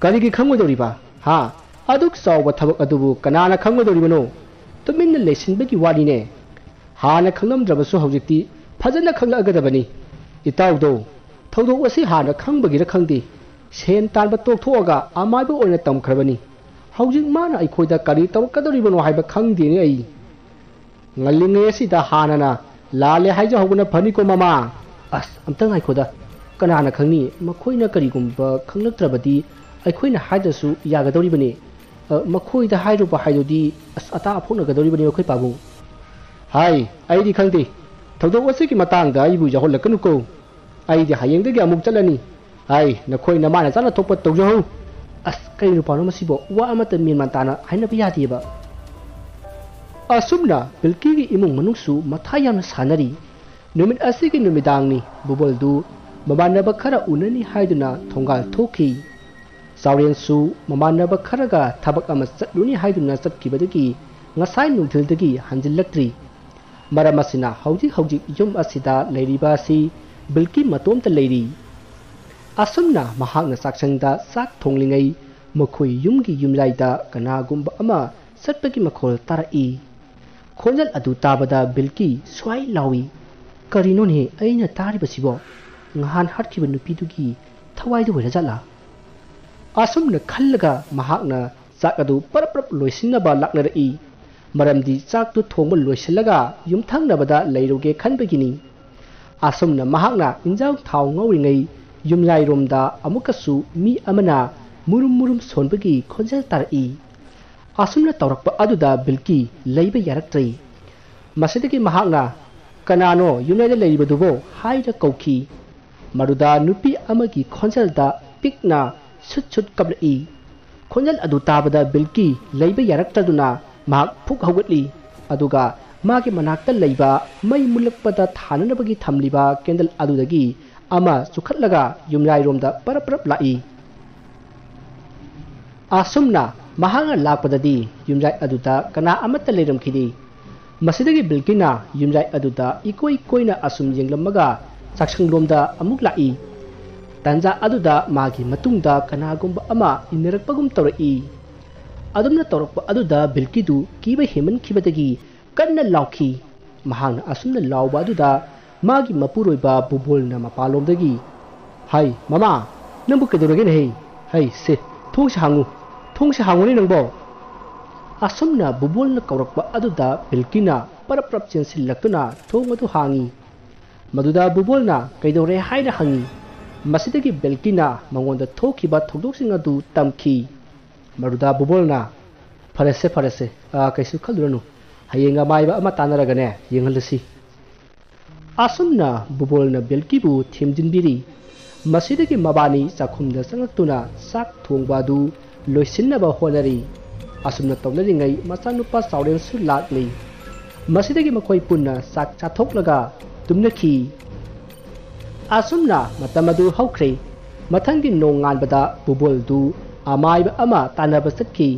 "ꯀꯔꯤꯒꯤ ꯈꯪꯉꯣꯏꯗꯧꯔꯤꯕ? ꯍꯥ? ꯑꯗꯨꯛ ꯆꯥꯎꯕ ꯊꯕꯛ ꯑꯗꯨꯕꯨ ꯀꯅꯥꯅ ꯈꯪꯉꯣꯏꯗꯧꯔꯤꯕꯅꯣ? ꯇꯨꯃꯤꯟꯅ ꯂꯩꯁꯤꯟꯕꯒꯤ ꯋꯥꯅꯤꯅꯦ꯫ ꯍꯥꯟꯅ ꯈꯪꯂꯝꯗ꯭ꯔꯕꯁꯨ ꯍꯧꯖꯤꯛꯇꯤ ꯐꯖꯅ ꯈꯪꯂꯛꯑꯒꯗꯕꯅꯤ꯫ ꯏꯇꯥꯎꯗꯣ ꯊꯧꯗꯣꯛ ꯑꯁꯤ ꯍꯥꯟꯅ ꯈꯪꯕꯒꯤꯔ ꯈꯪꯗꯦ, ꯁꯦꯟ ꯇꯥꯟꯕ ꯇꯣꯛꯊꯣꯛꯑꯒ ꯑꯃꯥꯏꯕ ꯑꯣꯏꯅ ꯇꯝꯈ꯭ꯔꯕꯅꯤ꯫ ꯍꯧꯖꯤꯛ ꯃꯥꯅ ꯑꯩꯈꯣꯏꯗ ꯀꯔꯤ ꯇꯧꯔꯛꯀꯗꯧꯔꯤꯕꯅꯣ ꯍꯥꯏꯕ ꯈꯪꯗꯦꯅꯦ ꯑꯩ꯫ ꯉꯜꯂꯤꯉꯩ ꯑꯁꯤꯗ ꯍꯥꯟꯅꯅ ꯂꯥꯜꯂꯦ ꯍꯥꯏꯖꯍꯧꯕꯅ ꯐꯅꯤꯀꯣ ꯃꯃꯥ꯫ ꯑꯁ, ꯑꯝꯇ ꯉꯥꯏꯈꯣꯗ꯫ ꯀꯅꯥꯅ ꯈꯪꯅꯤ, ꯃꯈꯣꯏꯅ ꯀꯔꯤꯒꯨꯝꯕ ꯈꯪꯂꯛꯇ꯭ꯔꯕꯗꯤ ꯑꯩꯈꯣꯏꯅ ꯍꯥꯏꯗ꯭ꯔꯁꯨ ꯌꯥꯒꯗꯧꯔꯤꯕꯅꯤ꯫ ꯑ, ꯃꯈꯣꯏꯗ ꯍꯥꯏꯔꯨꯕ ꯍꯥꯏꯗꯨꯗꯤ ꯑꯁ ꯑꯇꯥ ꯑꯐꯣꯛꯅꯒꯗꯧꯔꯤꯕꯅꯤ ꯑꯩꯈꯣꯏ ꯄꯥꯕꯨꯡ꯫ ꯍꯥꯏ, ꯑꯩꯗꯤ ꯈꯪꯗꯦ꯫ ꯊꯧꯗꯣꯛ ꯑꯁꯤꯒꯤ ꯃꯇꯥꯡꯗ ꯑꯩꯕꯨ ꯌꯥꯎꯍꯜꯂꯛꯀꯅꯨꯀꯣ꯫ ꯑꯩꯗꯤ ꯍꯌꯦꯡꯗꯒꯤ ꯑꯃꯨꯛ ꯆꯠꯂꯅꯤ꯫ ꯍꯥꯏ, ꯅꯈꯣꯏ ꯅꯃꯥꯅ ꯆꯥꯅ ꯊꯣꯛꯄ ꯇꯧꯖꯍꯧ꯫ ꯑꯁ, ꯀꯔꯤ ꯅꯨꯄꯥꯅꯣ ꯃꯁꯤꯕꯣ? ꯋꯥ ꯑꯃꯠꯇ ꯃꯦꯟ ꯃꯥꯟ ꯇꯥꯅ ꯍꯥꯏꯅꯕ ꯌꯥꯗꯦꯕ꯫ ꯑꯁꯨꯝꯅ ꯕꯤꯜꯀꯤꯒꯤ ꯏꯃꯨꯡ ꯃꯅꯨꯡꯁꯨ ꯃꯊꯥ ꯌꯥꯝꯅ ꯁꯥꯅꯔꯤ꯫ ꯅꯨꯃꯤꯠ ꯑꯁꯤꯒꯤ ꯅꯨꯃꯤꯗꯥꯡꯅꯤ꯫ ꯕꯨꯕꯣꯜꯗꯨ ꯃꯃꯥꯟꯅꯕ ꯈꯔ ꯎꯅꯅꯤ ꯍꯥꯏꯗꯨꯅ ꯊꯣꯡꯒꯥꯜ ꯊꯣꯛꯈꯤ꯫ ꯆꯥꯎꯔꯦꯟꯁꯨ ꯃꯃꯥꯟꯅꯕ ꯈꯔꯒ ꯊꯕꯛ ꯑꯃ ꯆꯠꯂꯨꯅꯤ ꯍꯥꯏꯗꯨꯅ ꯆꯠꯈꯤꯕꯗꯒꯤ ꯉꯁꯥꯏ ꯅꯨꯡꯊꯤꯜꯗꯒꯤ ꯍꯟꯖꯤꯜꯂꯛꯇ꯭ꯔꯤ꯫ ꯃꯔꯝ ꯑꯁꯤꯅ ꯍꯧꯖꯤꯛ ꯍꯧꯖꯤꯛ ꯌꯨꯝ ꯑꯁꯤꯗ ꯂꯩꯔꯤꯕ ꯑꯁꯤ ꯕꯤꯜꯀꯤ ꯃꯇꯣꯝꯇ ꯂꯩꯔꯤ꯫ ꯑꯁꯨꯝꯅ ꯃꯍꯥꯛꯅ ꯆꯥꯛꯁꯪꯗ ꯆꯥꯛ ꯊꯣꯡꯂꯤꯉꯩ ꯃꯈꯣꯏ ꯌꯨꯝꯒꯤ ꯌꯨꯝꯌꯥꯏꯗ ꯀꯅꯥꯒꯨꯝꯕ ꯑꯃ ꯆꯠꯄꯒꯤ ꯃꯈꯣꯜ ꯇꯥꯔꯛꯏ꯫ ꯈꯣꯟꯖꯦꯜ ꯑꯗꯨ ꯇꯥꯕꯗ ꯕꯤꯜꯀꯤ ꯁ꯭ꯋꯥꯏ ꯂꯥꯎꯏ꯫ "ꯀꯔꯤꯅꯣꯅꯦ ꯑꯩꯅ ꯇꯥꯔꯤꯕꯁꯤꯕꯣ? ꯉꯍꯥꯟ ꯍꯥꯠꯈꯤꯕ ꯅꯨꯄꯤꯗꯨꯒꯤ ꯊꯋꯥꯏꯗꯨ ꯑꯣꯏꯔꯖꯥꯠꯂꯥ?" ꯑꯁꯨꯝꯅ ꯈꯜꯂꯒ ꯃꯍꯥꯛꯅ ꯆꯥꯛ ꯑꯗꯨ ꯄꯔꯞ ꯄꯔꯞ ꯂꯣꯏꯁꯤꯟꯅꯕ ꯂꯥꯛꯅꯔꯛꯏ꯫ ꯃꯔꯝꯗꯤ ꯆꯥꯛꯇꯨ ꯊꯣꯡꯕ ꯂꯣꯏꯁꯤꯜꯂꯒ ꯌꯨꯝꯊꯪꯅꯕꯗ ꯂꯩꯔꯨꯒꯦ ꯈꯟꯕꯒꯤꯅꯤ꯫ ꯑꯁꯨꯝꯅ ꯃꯍꯥꯛꯅ ꯏꯟꯖꯥꯡ ꯊꯥꯎ ꯉꯧꯔꯤꯉꯩ ꯌꯨꯝꯌꯥꯏꯔꯣꯝꯗ ꯑꯃꯨꯛꯀꯁꯨ ꯃꯤ ꯑꯃꯅ ꯃꯨꯔꯨꯝ ꯃꯨꯔꯨꯝ ꯁꯣꯟꯕꯒꯤ ꯈꯣꯟꯖꯦꯜ ꯇꯥꯔꯛꯏ꯫ ꯑꯁꯨꯝꯅ ꯇꯧꯔꯛꯄ ꯑꯗꯨꯗ ꯕꯤꯜꯀꯤ ꯂꯩꯕ ꯌꯥꯔꯛꯇ꯭ꯔꯦ꯫ ꯃꯁꯤꯗꯒꯤ ꯃꯍꯥꯛꯅ, "ꯀꯅꯥꯅꯣ ꯌꯨꯝꯌꯥꯏꯗ ꯂꯩꯔꯤꯕꯗꯨꯕꯣ?" ꯍꯥꯏꯅ ꯀꯧꯈꯤ꯫ ꯃꯗꯨꯗ ꯅꯨꯄꯤ ꯑꯃꯒꯤ ꯈꯣꯟꯖꯦꯜꯗ ꯄꯤꯛꯅ ꯁꯨꯠ ꯁꯨꯠ ꯀꯞꯂꯛꯏ꯫ ꯈꯣꯟꯖꯦꯜ ꯑꯗꯨ ꯇꯥꯕꯗ ꯕꯤꯜꯀꯤ ꯂꯩꯕ ꯌꯥꯔꯛꯇꯗꯨꯅ ꯃꯍꯥꯛ ꯐꯨꯛ ꯍꯧꯒꯠꯂꯤ꯫ ꯑꯗꯨꯒ ꯃꯥꯒꯤ ꯃꯅꯥꯛꯇ ꯂꯩꯕ ꯃꯩ ꯃꯨꯠꯂꯛꯄꯗ ꯊꯥꯅꯅꯕꯒꯤ ꯊꯝꯂꯤꯕ ꯀꯦꯟꯗꯜ ꯑꯗꯨꯗꯒꯤ ꯑꯃ ꯆꯨꯈꯠꯂꯒ ꯌꯨꯝꯌꯥꯏꯔꯣꯝꯗ ꯄꯔꯞ ꯄꯔꯞ ꯂꯥꯛꯏ꯫ ꯑꯁꯨꯝꯅ ꯃꯍꯥꯛꯅ ꯂꯥꯛꯄꯗꯗꯤ ꯌꯨꯝꯌꯥꯏ ꯑꯗꯨꯗ ꯀꯅꯥ ꯑꯃꯠꯇ ꯂꯩꯔꯝꯈꯤꯗꯦ꯫ ꯃꯁꯤꯗꯒꯤ ꯕꯤꯜꯀꯤꯅ ꯌꯨꯝꯌꯥꯏ ꯑꯗꯨꯗ ꯏꯀꯣꯏ ꯀꯣꯏꯅ ꯑꯁꯨꯝ ꯌꯦꯡꯂꯝꯃꯒ ꯆꯥꯛꯁꯪꯂꯣꯝꯗ ꯑꯃꯨꯛ ꯂꯥꯛꯏ꯫ ꯇꯥꯟꯖꯥ ꯑꯗꯨꯗ ꯃꯥꯒꯤ ꯃꯇꯨꯡꯗ ꯀꯅꯥꯒꯨꯝꯕ ꯑꯃ ꯏꯟꯅꯔꯛꯄꯒꯨꯝ ꯇꯧꯔꯛꯏ꯫ ꯑꯗꯨꯝꯅ ꯇꯧꯔꯛꯄ ꯑꯗꯨꯗ ꯕꯤꯜꯀꯤꯗꯨ ꯀꯤꯕ ꯍꯦꯟꯃꯟꯈꯤꯕꯗꯒꯤ ꯀꯟꯅ ꯂꯥꯎꯈꯤ꯫ ꯃꯍꯥꯛꯅ ꯑꯁꯨꯝꯅ ꯂꯥꯎꯕ ꯑꯗꯨꯗ ꯃꯥꯒꯤ ꯃꯄꯨꯔꯣꯏꯕ ꯕꯨꯕꯣꯜꯅ ꯃꯄꯥꯟꯂꯣꯝꯗꯒꯤ, "ꯍꯩ, ꯃꯃꯥ, ꯅꯪꯕꯨ ꯀꯩꯗꯧꯔꯒꯦꯅꯦꯍꯦ? ꯍꯩ, ꯁꯦ, ꯊꯣꯡꯁꯦ ꯍꯥꯡꯉꯨ, ꯊꯣꯡꯁꯦ ꯍꯥꯡꯉꯨꯅꯦ ꯅꯪꯕꯣ!" ꯑꯁꯨꯝꯅ ꯕꯨꯕꯣꯜꯅ ꯀꯧꯔꯛꯄ ꯑꯗꯨꯗ ꯕꯤꯜꯀꯤꯅ ꯄꯔꯞ ꯄꯔꯞ ꯆꯦꯟꯁꯤꯜꯂꯛꯇꯨꯅ ꯊꯣꯡ ꯑꯗꯨ ꯍꯥꯡꯉꯤ꯫ ꯃꯗꯨꯗ ꯕꯨꯕꯣꯜꯅ, "ꯀꯩꯗꯧꯔꯦ?" ꯍꯥꯏꯅ ꯍꯪꯉꯤ꯫ ꯃꯁꯤꯗꯒꯤ ꯕꯤꯜꯀꯤꯅ ꯃꯉꯣꯟꯗ ꯊꯣꯛꯈꯤꯕ ꯊꯧꯗꯣꯛꯁꯤꯡ ꯑꯗꯨ ꯇꯝꯈꯤ꯫ ꯃꯗꯨꯗ ꯕꯨꯕꯣꯜꯅ, "ꯐꯔꯦꯁꯦ, ꯐꯔꯦꯁꯦ, ꯑꯥ, ꯀꯩꯁꯨ ꯈꯜꯂꯨꯔꯅꯨ꯫ ꯍꯌꯦꯡ ꯑꯃꯥꯏꯕ ꯑꯃ ꯇꯥꯟꯅꯔꯒꯅꯦ ꯌꯦꯡꯍꯜꯂꯁꯤ"꯫ ꯑꯁꯨꯝꯅ ꯕꯨꯕꯣꯜꯅ ꯕꯤꯜꯀꯤꯕꯨ ꯊꯦꯝꯖꯤꯟꯕꯤꯔꯤ꯫ ꯃꯁꯤꯗꯒꯤ ꯃꯕꯥꯅꯤ ꯆꯥꯛꯈꯨꯝꯗ ꯆꯪꯂꯛꯇꯨꯅ ꯆꯥꯛ ꯊꯣꯡꯕ ꯑꯗꯨ ꯂꯣꯏꯁꯤꯟꯅꯕ ꯍꯣꯠꯅꯔꯤ꯫ ꯑꯁꯨꯝꯅ ꯇꯧꯅꯔꯤꯉꯩ ꯃꯆꯥꯅꯨꯄꯥ ꯆꯥꯎꯔꯦꯜꯁꯨ ꯂꯥꯛꯂꯤ꯫ ꯃꯁꯤꯗꯒꯤ ꯃꯈꯣꯏ ꯄꯨꯟꯅ ꯆꯥꯛ ꯆꯥꯊꯣꯛꯂꯒ ꯇꯨꯝꯅꯈꯤ꯫ ꯑꯁꯨꯝꯅ ꯃꯇꯝ ꯑꯗꯨ ꯍꯧꯈ꯭ꯔꯦ꯫ ꯃꯊꯪꯒꯤ ꯅꯣꯡꯉꯥꯟꯕꯗ ꯕꯨꯕꯣꯜꯗꯨ ꯑꯃꯥꯏꯕ ꯑꯃ ꯇꯥꯟꯅꯕ ꯆꯠꯈꯤ꯫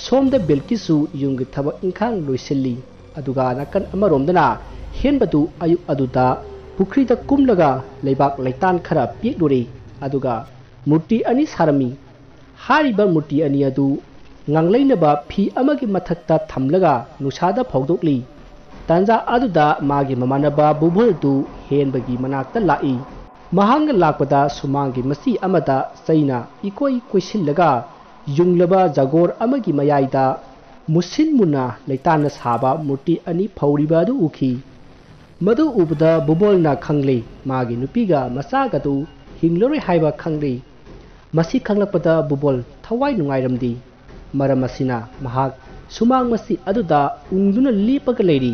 ꯁꯣꯝꯗ ꯕꯤꯜꯀꯤꯁꯨ ꯌꯨꯝꯒꯤ ꯊꯕꯛ ꯏꯪꯈꯥꯡ ꯂꯣꯏꯁꯤꯜꯂꯤ꯫ ꯑꯗꯨꯒ ꯅꯥꯀꯟ ꯑꯃꯔꯣꯝꯗꯅ ꯍꯦꯟꯕꯗꯨ ꯑꯌꯨꯛ ꯑꯗꯨꯗ ꯄꯨꯈ꯭ꯔꯤꯗ ꯀꯨꯝꯂꯒ ꯂꯩꯕꯥꯛ ꯂꯩꯇꯥꯟ ꯈꯔ ꯄꯦꯛꯂꯨꯔꯦ꯫ ꯑꯗꯨꯒ ꯃꯨꯔꯇꯤ ꯑꯅꯤ ꯁꯥꯔꯝꯃꯤ꯫ ꯍꯥꯏꯔꯤꯕ ꯃꯨꯔꯇꯤ ꯑꯅꯤ ꯑꯗꯨ ꯉꯥꯡꯂꯩꯅꯕ ꯐꯤ ꯑꯃꯒꯤ ꯃꯊꯛꯇ ꯊꯝꯂꯒ ꯅꯨꯡꯁꯥꯗ ꯐꯧꯗꯣꯛꯂꯤ꯫ ꯇꯥꯟꯖꯥ ꯑꯗꯨꯗ ꯃꯥꯒꯤ ꯃꯃꯥꯟꯅꯕ ꯕꯨꯕꯣꯜꯗꯨ ꯍꯦꯟꯕꯒꯤ ꯃꯅꯥꯛꯇ ꯂꯥꯛꯏ꯫ ꯃꯍꯥꯛꯅ ꯂꯥꯛꯄꯗ ꯁꯨꯃꯥꯡꯒꯤ ꯃꯆꯤ ꯑꯃꯗ ꯆꯩꯅ ꯏꯀꯣꯏ ꯀꯣꯏꯁꯤꯜꯂꯒ ꯌꯨꯡꯂꯕ ꯖꯒꯣꯔ ꯑꯃꯒꯤ ꯃꯌꯥꯏꯗ ꯃꯨꯁꯤꯟ ꯃꯨꯟꯅ ꯂꯩꯇꯥꯟꯅ ꯁꯥꯕ ꯃꯨꯔꯇꯤ ꯑꯅꯤ ꯐꯧꯔꯤꯕ ꯑꯗꯨ ꯎꯈꯤ꯫ ꯃꯗꯨ ꯎꯕꯗ ꯕꯨꯕꯣꯜꯅ ꯈꯪꯂꯦ, ꯃꯥꯒꯤ ꯅꯨꯄꯤꯒ ꯃꯆꯥꯒꯗꯨ ꯍꯤꯡꯂꯔꯣꯏ ꯍꯥꯏꯕ ꯈꯪꯂꯦ꯫ ꯃꯁꯤ ꯈꯪꯂꯛꯄꯗ ꯕꯨꯕꯣꯜ ꯊꯋꯥꯏ ꯅꯨꯡꯉꯥꯏꯔꯝꯗꯦ꯫ ꯃꯔꯝ ꯑꯁꯤꯅ ꯃꯍꯥꯛ ꯁꯨꯃꯥꯡ ꯃꯆꯤ ꯑꯗꯨꯗ ꯎꯪꯗꯨꯅ ꯂꯦꯞꯄꯒ ꯂꯩꯔꯤ꯫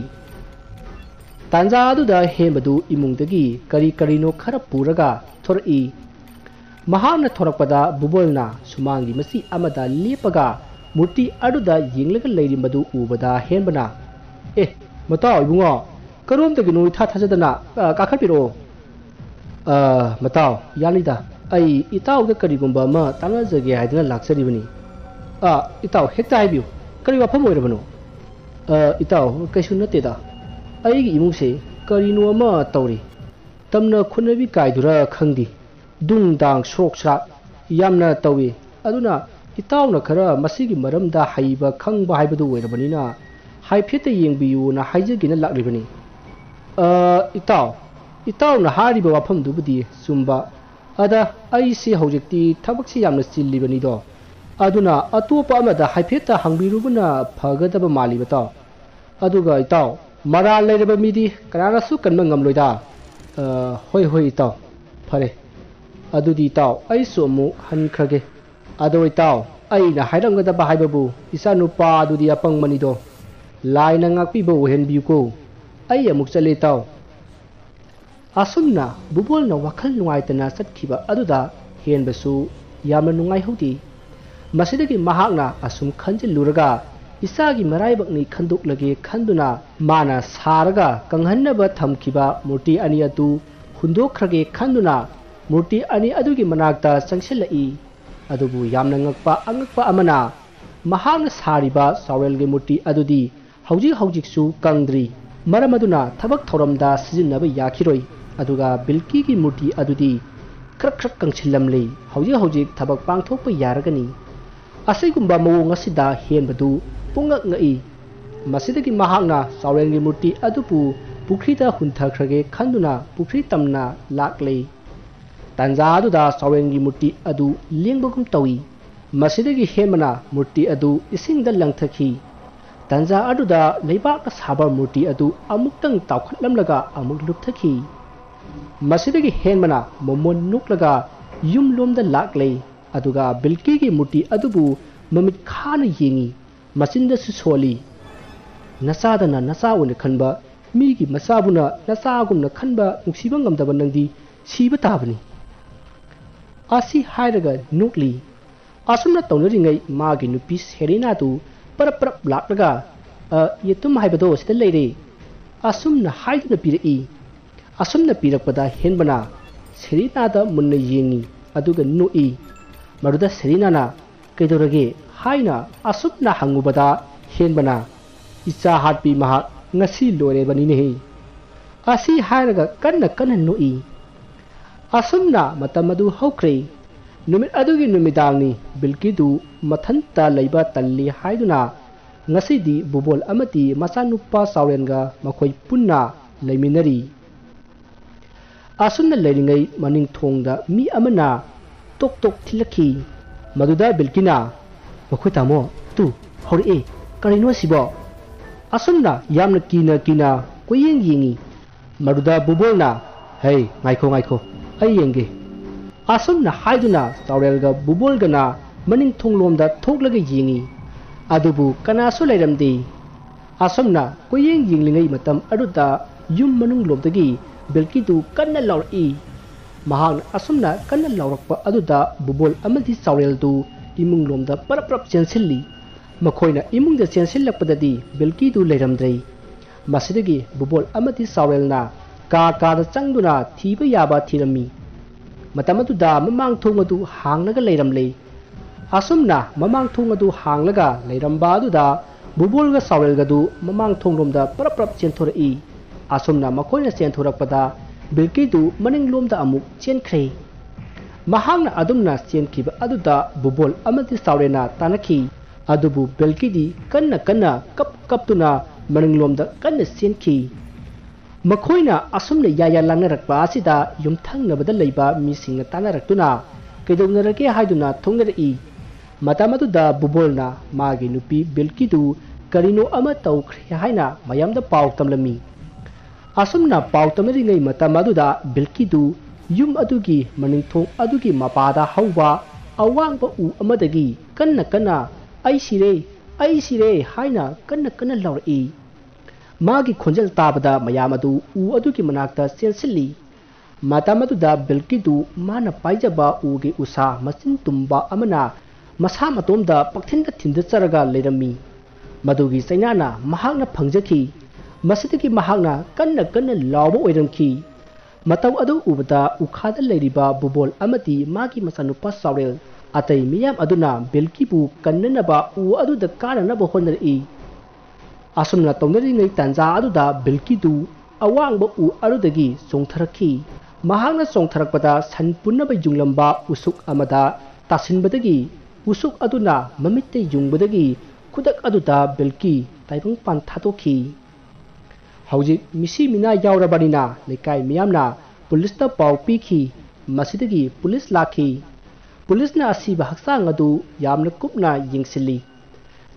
ꯇꯥꯟꯖꯥ ꯑꯗꯨꯗ ꯍꯦꯟꯕꯗꯨ ꯏꯃꯨꯡꯗꯒꯤ ꯀꯔꯤ ꯀꯔꯤꯅꯣ ꯈꯔ ꯄꯨꯔꯒ ꯊꯣꯔꯛꯏ꯫ ꯃꯍꯥꯛꯅ ꯊꯣꯔꯛꯄꯗ ꯕꯨꯕꯣꯜꯅ ꯁꯨꯃꯥꯡꯒꯤ ꯃꯆꯤ ꯑꯃꯗ ꯂꯦꯞꯄꯒ ꯃꯨꯔꯇꯤ ꯑꯗꯨꯗ ꯌꯦꯡꯂꯒ ꯂꯩꯔꯝꯕꯗꯨ ꯎꯕꯗ ꯍꯦꯟꯕꯅ, "ꯑꯦ, ꯃꯇꯥꯎ ꯏꯕꯨꯡꯉꯣ, ꯀꯔꯣꯝꯗꯒꯤꯅꯣ ꯏꯊꯥ ꯊꯥꯖꯗꯅ, ꯑ, ꯀꯥꯈꯠꯄꯤꯔꯛꯑꯣ"꯫ "ꯑ, ꯃꯇꯥꯎ, ꯌꯥꯅꯤꯗ꯫ ꯑꯩ ꯏꯇꯥꯎꯗ ꯀꯔꯤꯒꯨꯝꯕ ꯑꯃ ꯇꯥꯟꯅꯖꯒꯦ ꯍꯥꯏꯗꯨꯅ ꯂꯥꯛꯆꯔꯤꯕꯅꯤ"꯫ "ꯑ, ꯏꯇꯥꯎ, ꯍꯦꯛꯇ ꯍꯥꯏꯕꯤꯌꯨ꯫ ꯀꯔꯤ ꯋꯥꯐꯝ ꯑꯣꯏꯔꯕꯅꯣ?" "ꯑ, ꯏꯇꯥꯎ, ꯀꯩꯁꯨ ꯅꯠꯇꯦꯗ꯫ ꯑꯩꯒꯤ ꯏꯃꯨꯡꯁꯦ ꯀꯔꯤꯅꯣ ꯑꯃ ꯇꯧꯔꯤ꯫ ꯇꯝꯅ ꯈꯣꯠꯅꯕꯤ ꯀꯥꯏꯗꯨꯔ ꯈꯪꯗꯦ꯫ ꯗꯨꯡ ꯗꯥꯡ ꯁ꯭ꯔꯣꯛ ꯁ꯭ꯔꯥꯛ ꯌꯥꯝꯅ ꯇꯧꯏ꯫ ꯑꯗꯨꯅ ꯏꯇꯥꯎꯅ ꯈꯔ ꯃꯁꯤꯒꯤ ꯃꯔꯝꯗ ꯍꯩꯕ ꯈꯪꯕ ꯍꯥꯏꯕꯗꯨ ꯑꯣꯏꯔꯕꯅꯤꯅ ꯍꯥꯏꯐꯦꯠꯇ ꯌꯦꯡꯕꯤꯌꯨꯅ ꯍꯥꯏꯖꯒꯦꯅ ꯂꯥꯛꯂꯤꯕꯅꯤ"꯫ "ꯑ, ꯏꯇꯥꯎ, ꯏꯇꯥꯎꯅ ꯍꯥꯏꯔꯤꯕ ꯋꯥꯐꯝꯗꯨꯕꯨꯗꯤ ꯆꯨꯝꯕ꯫ ꯑꯗ ꯑꯩꯁꯤ ꯍꯧꯖꯤꯛꯇꯤ ꯊꯕꯛꯁꯤ ꯌꯥꯝꯅ ꯆꯤꯜꯂꯤꯕꯅꯤꯗꯣ꯫ ꯑꯗꯨꯅ ꯑꯇꯣꯞꯄ ꯑꯃꯗ ꯍꯥꯏꯐꯦꯠꯇ ꯍꯪꯕꯤꯔꯨꯕꯅ ꯐꯒꯗꯕ ꯃꯥꯜꯂꯤꯕ ꯇꯥꯎ꯫ ꯑꯗꯨꯒ ꯏꯇꯥꯎ, ꯃꯔꯥꯜ ꯂꯩꯔꯕ ꯃꯤꯗꯤ ꯀꯅꯥꯅꯁꯨ ꯀꯟꯕ ꯉꯝꯂꯣꯏꯗ"꯫ "ꯑ, ꯍꯣꯏ, ꯍꯣꯏ ꯏꯇꯥꯎ, ꯐꯔꯦ"꯫ "ꯑꯗꯨꯗꯤ ꯏꯇꯥꯎ, ꯑꯩꯁꯨ ꯑꯃꯨꯛ ꯍꯟꯈ꯭ꯔꯒꯦ꯫ ꯑꯗꯣ ꯏꯇꯥꯎ, ꯑꯩꯅ ꯍꯥꯏꯔꯝꯒꯗꯕ ꯍꯥꯏꯕꯕꯨ, ꯏꯆꯥꯅꯨꯄꯥ ꯑꯗꯨꯗꯤ ꯑꯄꯪꯕꯅꯤꯗꯣ꯫ ꯂꯥꯏꯅ ꯉꯥꯛꯄꯤꯕ ꯑꯣꯏꯍꯟꯕꯤꯌꯨꯀꯣ꯫ ꯑꯩ ꯑꯃꯨꯛ ꯆꯠꯂꯦ ꯏꯇꯥꯎ"꯫ ꯑꯁꯨꯝꯅ ꯕꯨꯕꯣꯜꯅ ꯋꯥꯈꯜ ꯅꯨꯡꯉꯥꯏꯇꯅ ꯆꯠꯈꯤꯕ ꯑꯗꯨꯗ ꯍꯦꯟꯕꯁꯨ ꯌꯥꯝꯅ ꯅꯨꯡꯉꯥꯏꯍꯧꯗꯦ꯫ ꯃꯁꯤꯗꯒꯤ ꯃꯍꯥꯛꯅ ꯑꯁꯨꯝ ꯈꯟꯖꯤꯜꯂꯨꯔꯒ, ꯏꯆꯥꯒꯤ ꯃꯔꯥꯏꯕꯛꯅꯤ ꯈꯟꯗꯣꯛꯂꯒꯦ ꯈꯟꯗꯨꯅ, ꯃꯥꯅ ꯁꯥꯔꯒ ꯀꯪꯍꯟꯅꯕ ꯊꯝꯈꯤꯕ ꯃꯨꯔꯇꯤ ꯑꯅꯤ ꯑꯗꯨ ꯍꯨꯟꯗꯣꯛꯈ꯭ꯔꯒꯦ ꯈꯟꯗꯨꯅ, ꯃꯨꯔꯇꯤ ꯑꯅꯤ ꯑꯗꯨꯒꯤ ꯃꯅꯥꯛꯇ ꯆꯪꯁꯤꯜꯂꯛꯏ꯫ ꯑꯗꯨꯕꯨ ꯌꯥꯝꯅ ꯉꯛꯄ ꯑꯉꯛꯄ ꯑꯃꯅ, ꯃꯍꯥꯛꯅ ꯁꯥꯔꯤꯕ ꯆꯥꯎꯔꯦꯜꯒꯤ ꯃꯨꯔꯇꯤ ꯑꯗꯨꯗꯤ ꯍꯧꯖꯤꯛ ꯍꯧꯖꯤꯛꯁꯨ ꯀꯪꯗ꯭ꯔꯤ꯫ ꯃꯔꯝ ꯑꯗꯨꯅ ꯊꯕꯛ ꯊꯧꯔꯝꯗ ꯁꯤꯖꯤꯟꯅꯕ ꯌꯥꯈꯤꯔꯣꯏ꯫ ꯑꯗꯨꯒ ꯕꯤꯜꯀꯤꯒꯤ ꯃꯨꯔꯇꯤ ꯑꯗꯨꯗꯤ ꯈ꯭ꯔꯛ ꯈ꯭ꯔꯛ ꯀꯪꯁꯤꯜꯂꯝꯂꯤ꯫ ꯍꯧꯖꯤꯛ ꯍꯧꯖꯤꯛ ꯊꯕꯛ ꯄꯥꯡꯊꯣꯛꯄ ꯌꯥꯔꯒꯅꯤ꯫ ꯑꯁꯤꯒꯨꯝꯕ ꯃꯑꯣꯡ ꯑꯁꯤꯗ ꯍꯦꯟꯕꯗꯨ ꯄꯨꯡꯉꯛ ꯉꯛꯏ꯫ ꯃꯁꯤꯗꯒꯤ ꯃꯍꯥꯛꯅ ꯆꯥꯎꯔꯦꯜꯒꯤ ꯃꯨꯔꯇꯤ ꯑꯗꯨꯕꯨ ꯄꯨꯈ꯭ꯔꯤꯗ ꯍꯨꯟꯊꯈ꯭ꯔꯒꯦ ꯈꯟꯗꯨꯅ ꯄꯨꯈ꯭ꯔꯤ ꯇꯝꯅ ꯂꯥꯛꯂꯦ꯫ ꯇꯥꯟꯖꯥ ꯑꯗꯨꯗ ꯆꯥꯎꯔꯦꯜꯒꯤ ꯃꯨꯔꯇꯤ ꯑꯗꯨ ꯂꯦꯡꯕꯒꯨꯝ ꯇꯧꯏ꯫ ꯃꯁꯤꯗꯒꯤ ꯍꯦꯟꯕꯅ ꯃꯨꯔꯇꯤ ꯑꯗꯨ ꯏꯁꯤꯡꯗ ꯂꯪꯊꯈꯤ꯫ ꯇꯥꯟꯖꯥ ꯑꯗꯨꯗ ꯂꯩꯕꯥꯛꯅ ꯁꯥꯕ ꯃꯨꯔꯇꯤ ꯑꯗꯨ ꯑꯃꯨꯛꯇꯪ ꯇꯥꯎꯈꯠꯂꯝꯂꯒ ꯑꯃꯨꯛ ꯂꯨꯞꯊꯈꯤ꯫ ꯃꯁꯤꯗꯒꯤ ꯍꯦꯟꯕꯅ ꯃꯣꯃꯣꯟ ꯅꯣꯛꯂꯒ ꯌꯨꯝꯂꯣꯝꯗ ꯂꯥꯛꯂꯦ꯫ ꯑꯗꯨꯒ ꯕꯤꯜꯀꯤꯒꯤ ꯃꯨꯔꯇꯤ ꯑꯗꯨꯕꯨ ꯃꯃꯤꯠ ꯈꯥꯅ ꯌꯦꯡꯏ꯫ ꯃꯆꯤꯟꯗꯁꯨ ꯁꯣꯜꯂꯤ꯫ "ꯅꯆꯥꯗꯅ ꯅꯆꯥ ꯑꯣꯏꯅ ꯈꯟꯕ, ꯃꯤꯒꯤ ꯃꯆꯥꯕꯨꯅ ꯅꯆꯥꯒꯨꯝꯅ ꯈꯟꯕ ꯅꯨꯡꯁꯤꯕ ꯉꯝꯗꯕ ꯅꯪꯗꯤ ꯁꯤꯕ ꯇꯥꯕꯅꯤ"꯫ ꯑꯁꯤ ꯍꯥꯏꯔꯒ ꯅꯣꯛꯂꯤ꯫ ꯑꯁꯨꯝꯅ ꯇꯧꯅꯔꯤꯉꯩ ꯃꯥꯒꯤ ꯅꯨꯄꯤ ꯁꯦꯔꯤꯅꯥꯗꯨ ꯄꯔꯞ ꯄꯔꯞ ꯂꯥꯛꯂꯒ, "ꯑ, ꯌꯦꯇꯨꯝ ꯍꯥꯏꯕꯗꯣ ꯁꯤꯗ ꯂꯩꯔꯦ"꯫ ꯑꯁꯨꯝꯅ ꯍꯥꯏꯗꯨꯅ ꯄꯤꯔꯛꯏ꯫ ꯑꯁꯨꯝꯅ ꯄꯤꯔꯛꯄꯗ ꯍꯦꯟꯕꯅ ꯁꯦꯔꯤꯅꯥꯗ ꯃꯨꯟꯅ ꯌꯦꯡꯏ, ꯑꯗꯨꯒ ꯅꯣꯛꯏ꯫ ꯃꯗꯨꯗ ꯁꯦꯔꯤꯅꯥꯅ "ꯀꯩꯗꯧꯔꯒꯦ?" ꯍꯥꯏꯅ ꯑꯁꯨꯝꯅ ꯍꯪꯉꯨꯕꯗ ꯍꯦꯟꯕꯅ, "ꯏꯆꯥ ꯍꯥꯠꯄꯤ ꯃꯍꯥꯛ ꯉꯁꯤ ꯂꯣꯏꯔꯦꯕꯅꯤꯅꯦꯍꯦ"꯫ ꯑꯁꯤ ꯍꯥꯏꯔꯒ ꯀꯟꯅ ꯀꯟꯅ ꯅꯣꯛꯏ꯫ ꯑꯁꯨꯝꯅ ꯃꯇꯝ ꯑꯗꯨ ꯍꯧꯈ꯭ꯔꯦ꯫ ꯅꯨꯃꯤꯠ ꯑꯗꯨꯒꯤ ꯅꯨꯃꯤꯗꯥꯡꯅꯤ꯫ ꯕꯤꯜꯀꯤꯗꯨ ꯃꯊꯟꯇ ꯂꯩꯕ ꯇꯜꯂꯤ ꯍꯥꯏꯗꯨꯅ ꯉꯁꯤꯗꯤ ꯕꯨꯕꯣꯜ ꯑꯃꯗꯤ ꯃꯆꯥꯅꯨꯄꯥ ꯆꯥꯎꯔꯦꯟꯒ ꯃꯈꯣꯏ ꯄꯨꯟꯅ ꯂꯩꯃꯤꯟꯅꯔꯤ꯫ ꯑꯁꯨꯝꯅ ꯂꯩꯔꯤꯉꯩ ꯃꯅꯤꯡ ꯊꯣꯡꯗ ꯃꯤ ꯑꯃꯅ ꯇꯣꯛ ꯇꯣꯛ ꯊꯤꯜꯂꯛꯈꯤ꯫ ꯃꯗꯨꯗ ꯕꯤꯜꯀꯤꯅ, "ꯃꯈꯣꯏ ꯇꯥꯃꯣ, ꯇꯨ, ꯍꯧꯔꯛꯑꯦ꯫ ꯀꯔꯤꯅꯣ ꯑꯁꯤꯕꯣ?" ꯑꯁꯨꯝꯅ ꯌꯥꯝꯅ ꯀꯤꯅ ꯀꯤꯅ ꯀꯣꯏꯌꯦꯡ ꯌꯦꯡꯉꯤ꯫ ꯃꯗꯨꯗ ꯕꯨꯕꯣꯜꯅ, "ꯍꯩ, ꯉꯥꯏꯈꯣ, ꯉꯥꯏꯈꯣ, ꯑꯩ ꯌꯦꯡꯒꯦ"꯫ ꯑꯁꯨꯝꯅ ꯍꯥꯏꯗꯨꯅ ꯆꯥꯎꯔꯦꯜꯒ ꯕꯨꯕꯣꯜꯒꯅ ꯃꯅꯤꯡ ꯊꯣꯡꯂꯣꯝꯗ ꯊꯣꯛꯂꯒ ꯌꯦꯡꯏ꯫ ꯑꯗꯨꯕꯨ ꯀꯅꯥꯁꯨ ꯂꯩꯔꯝꯗꯦ꯫ ꯑꯁꯨꯝꯅ ꯀꯣꯏꯌꯦꯡ ꯌꯦꯡꯂꯤꯉꯩ ꯃꯇꯝ ꯑꯗꯨꯗ ꯌꯨꯝ ꯃꯅꯨꯡꯂꯣꯝꯗꯒꯤ ꯕꯤꯜꯀꯤꯗꯨ ꯀꯟꯅ ꯂꯥꯎꯔꯛꯏ꯫ ꯃꯍꯥꯛꯅ ꯑꯁꯨꯝꯅ ꯀꯟꯅ ꯂꯥꯎꯔꯛꯄ ꯑꯗꯨꯗ ꯕꯨꯕꯣꯜ ꯑꯃꯗꯤ ꯆꯥꯎꯔꯦꯜꯗꯨ ꯏꯃꯨꯡꯂꯣꯝꯗ ꯄꯔꯞ ꯄꯔꯞ ꯆꯦꯟꯁꯤꯜꯂꯤ꯫ ꯃꯈꯣꯏꯅ ꯏꯃꯨꯡꯗ ꯆꯦꯟꯁꯤꯜꯂꯛꯄꯗꯗꯤ ꯕꯤꯜꯀꯤꯗꯨ ꯂꯩꯔꯝꯗ꯭ꯔꯦ꯫ ꯃꯁꯤꯗꯒꯤ ꯕꯨꯕꯣꯜ ꯑꯃꯗꯤ ꯆꯥꯎꯔꯦꯜꯅ ꯀꯥ ꯀꯥꯗ ꯆꯪꯗꯨꯅ ꯊꯤꯕ ꯌꯥꯕ ꯊꯤꯔꯝꯃꯤ꯫ ꯃꯇꯝ ꯑꯗꯨꯗ ꯃꯃꯥꯡ ꯊꯣꯡ ꯑꯗꯨ ꯍꯥꯡꯂꯒ ꯂꯩꯔꯝꯂꯦ꯫ ꯑꯁꯨꯝꯅ ꯃꯃꯥꯡ ꯊꯣꯡ ꯑꯗꯨ ꯍꯥꯡꯂꯒ ꯂꯩꯔꯝꯕ ꯑꯗꯨꯗ ꯕꯨꯕꯣꯜꯒ ꯆꯥꯎꯔꯦꯜꯒꯗꯨ ꯃꯃꯥꯡ ꯊꯣꯡꯂꯣꯝꯗ ꯄꯔꯞ ꯄꯔꯞ ꯆꯦꯟꯊꯣꯔꯛꯏ꯫ ꯑꯁꯨꯝꯅ ꯃꯈꯣꯏꯅ ꯆꯦꯟꯊꯣꯔꯛꯄꯗ ꯕꯤꯜꯀꯤꯗꯨ ꯃꯅꯤꯡꯂꯣꯝꯗ ꯑꯃꯨꯛ ꯆꯦꯟꯈ꯭ꯔꯦ꯫ ꯃꯍꯥꯛꯅ ꯑꯗꯨꯝꯅ ꯆꯦꯟꯈꯤꯕ ꯑꯗꯨꯗ ꯕꯨꯕꯣꯜ ꯑꯃꯗꯤ ꯆꯥꯎꯔꯦꯜꯅ ꯇꯥꯟꯅꯈꯤ꯫ ꯑꯗꯨꯕꯨ ꯕꯤꯜꯀꯤꯗꯤ ꯀꯟꯅ ꯀꯟꯅ ꯀꯞ ꯀꯞꯇꯨꯅ ꯃꯅꯤꯡꯂꯣꯝꯗ ꯀꯟꯅ ꯆꯦꯟꯈꯤ꯫ ꯃꯈꯣꯏꯅ ꯑꯁꯨꯝꯅ ꯌꯥꯌꯥ ꯂꯥꯡꯅꯔꯛꯄ ꯑꯁꯤꯗ ꯌꯨꯝꯊꯪꯅꯕꯗ ꯂꯩꯕ ꯃꯤꯁꯤꯡꯅ ꯇꯥꯟꯅꯔꯛꯇꯨꯅ ꯀꯩꯗꯧꯅꯔꯒꯦ ꯍꯥꯏꯗꯨꯅ ꯊꯣꯛꯅꯔꯛꯏ꯫ ꯃꯇꯝ ꯑꯗꯨꯗ ꯕꯨꯕꯣꯜꯅ ꯃꯥꯒꯤ ꯅꯨꯄꯤ ꯕꯤꯜꯀꯤꯗꯨ ꯀꯔꯤꯅꯣ ꯑꯃ ꯇꯧꯈ꯭ꯔꯦ ꯍꯥꯏꯅ ꯃꯌꯥꯝꯗ ꯄꯥꯎ ꯇꯝꯂꯝꯃꯤ꯫ ꯑꯁꯨꯝꯅ ꯄꯥꯎ ꯇꯝꯅꯔꯤꯉꯩ ꯃꯇꯝ ꯑꯗꯨꯗ ꯕꯤꯜꯀꯤꯗꯨ ꯌꯨꯝ ꯑꯗꯨꯒꯤ ꯃꯅꯤꯡꯊꯣꯡ ꯑꯗꯨꯒꯤ ꯃꯄꯥꯗ ꯍꯧꯕ ꯑꯋꯥꯡꯕ ꯎ ꯑꯃꯗꯒꯤ ꯀꯟꯅ ꯀꯟꯅ "ꯑꯩ ꯁꯤꯔꯦ, ꯑꯩ ꯁꯤꯔꯦ" ꯍꯥꯏꯅ ꯀꯟꯅ ꯀꯟꯅ ꯂꯥꯎꯔꯛꯏ꯫ ꯃꯥꯒꯤ ꯈꯣꯟꯖꯦꯜ ꯇꯥꯕꯗ ꯃꯌꯥꯝ ꯑꯗꯨ ꯎ ꯑꯗꯨꯒꯤ ꯃꯅꯥꯛꯇ ꯆꯦꯟꯁꯤꯜꯂꯤ꯫ ꯃꯇꯝ ꯑꯗꯨꯗ ꯕꯤꯜꯀꯤꯗꯨ ꯃꯥꯅ ꯄꯥꯏꯖꯕ ꯎꯒꯤ ꯎꯁꯥ ꯃꯆꯤꯟ ꯇꯨꯝꯕ ꯑꯃꯅ ꯃꯁꯥ ꯃꯇꯣꯝꯗ ꯄꯪꯊꯤꯟꯗ ꯊꯤꯟꯗꯠꯆꯔꯒ ꯂꯩꯔꯝꯃꯤ꯫ ꯃꯗꯨꯒꯤ ꯆꯩꯅꯥꯅ ꯃꯍꯥꯛꯅ ꯐꯪꯖꯈꯤ꯫ ꯃꯁꯤꯗꯒꯤ ꯃꯍꯥꯛꯅ ꯀꯟꯅ ꯀꯟꯅ ꯂꯥꯎꯕ ꯑꯣꯏꯔꯝꯈꯤ꯫ ꯃꯇꯧ ꯑꯗꯨ ꯎꯕꯗ ꯎꯈꯥꯗ ꯂꯩꯔꯤꯕ ꯕꯨꯕꯣꯜ ꯑꯃꯗꯤ ꯃꯥꯒꯤ ꯃꯆꯥꯅꯨꯄꯥ ꯆꯥꯎꯔꯦꯜ ꯑꯇꯩ ꯃꯤꯌꯥꯝ ꯑꯗꯨꯅ ꯕꯤꯜꯀꯤꯕꯨ ꯀꯟꯅꯅꯕ ꯎ ꯑꯗꯨꯗ ꯀꯥꯅꯅꯕ ꯍꯣꯠꯅꯔꯛꯏ꯫ ꯑꯁꯨꯝꯅ ꯇꯧꯅꯔꯤꯉꯩ ꯇꯥꯟꯖꯥ ꯑꯗꯨꯗ ꯕꯤꯜꯀꯤꯗꯨ ꯑꯋꯥꯡꯕ ꯎ ꯑꯗꯨꯗꯒꯤ ꯆꯣꯡꯊꯔꯛꯈꯤ꯫ ꯃꯍꯥꯛꯅ ꯆꯣꯡꯊꯔꯛꯄꯗ ꯁꯟ ꯄꯨꯟꯅꯕ ꯌꯨꯡꯂꯝꯕ ꯎꯁꯨꯛ ꯑꯃꯗ ꯇꯥꯁꯤꯟꯕꯗꯒꯤ ꯎꯁꯨꯛ ꯑꯗꯨꯅ ꯃꯃꯤꯠꯇ ꯌꯨꯡꯕꯗꯒꯤ ꯈꯨꯗꯛ ꯑꯗꯨꯗ ꯕꯤꯜꯀꯤ ꯇꯥꯏꯕꯪꯄꯥꯟ ꯊꯥꯗꯣꯛꯈꯤ꯫ ꯍꯧꯖꯤꯛ ꯃꯤꯁꯤ ꯃꯤꯅꯥ ꯌꯥꯎꯔꯕꯅꯤꯅ ꯂꯩꯀꯥꯏ ꯃꯤꯌꯥꯝꯅ ꯄꯨꯂꯤꯁꯇ ꯄꯥꯎ ꯄꯤꯈꯤ꯫ ꯃꯁꯤꯗꯒꯤ ꯄꯨꯂꯤꯁ ꯂꯥꯛꯈꯤ꯫ ꯄꯨꯂꯤꯁꯅ ꯑꯁꯤꯕ ꯍꯛꯆꯥꯡ ꯑꯗꯨ ꯌꯥꯝꯅ ꯀꯨꯞꯅ ꯌꯦꯡꯁꯤꯜꯂꯤ꯫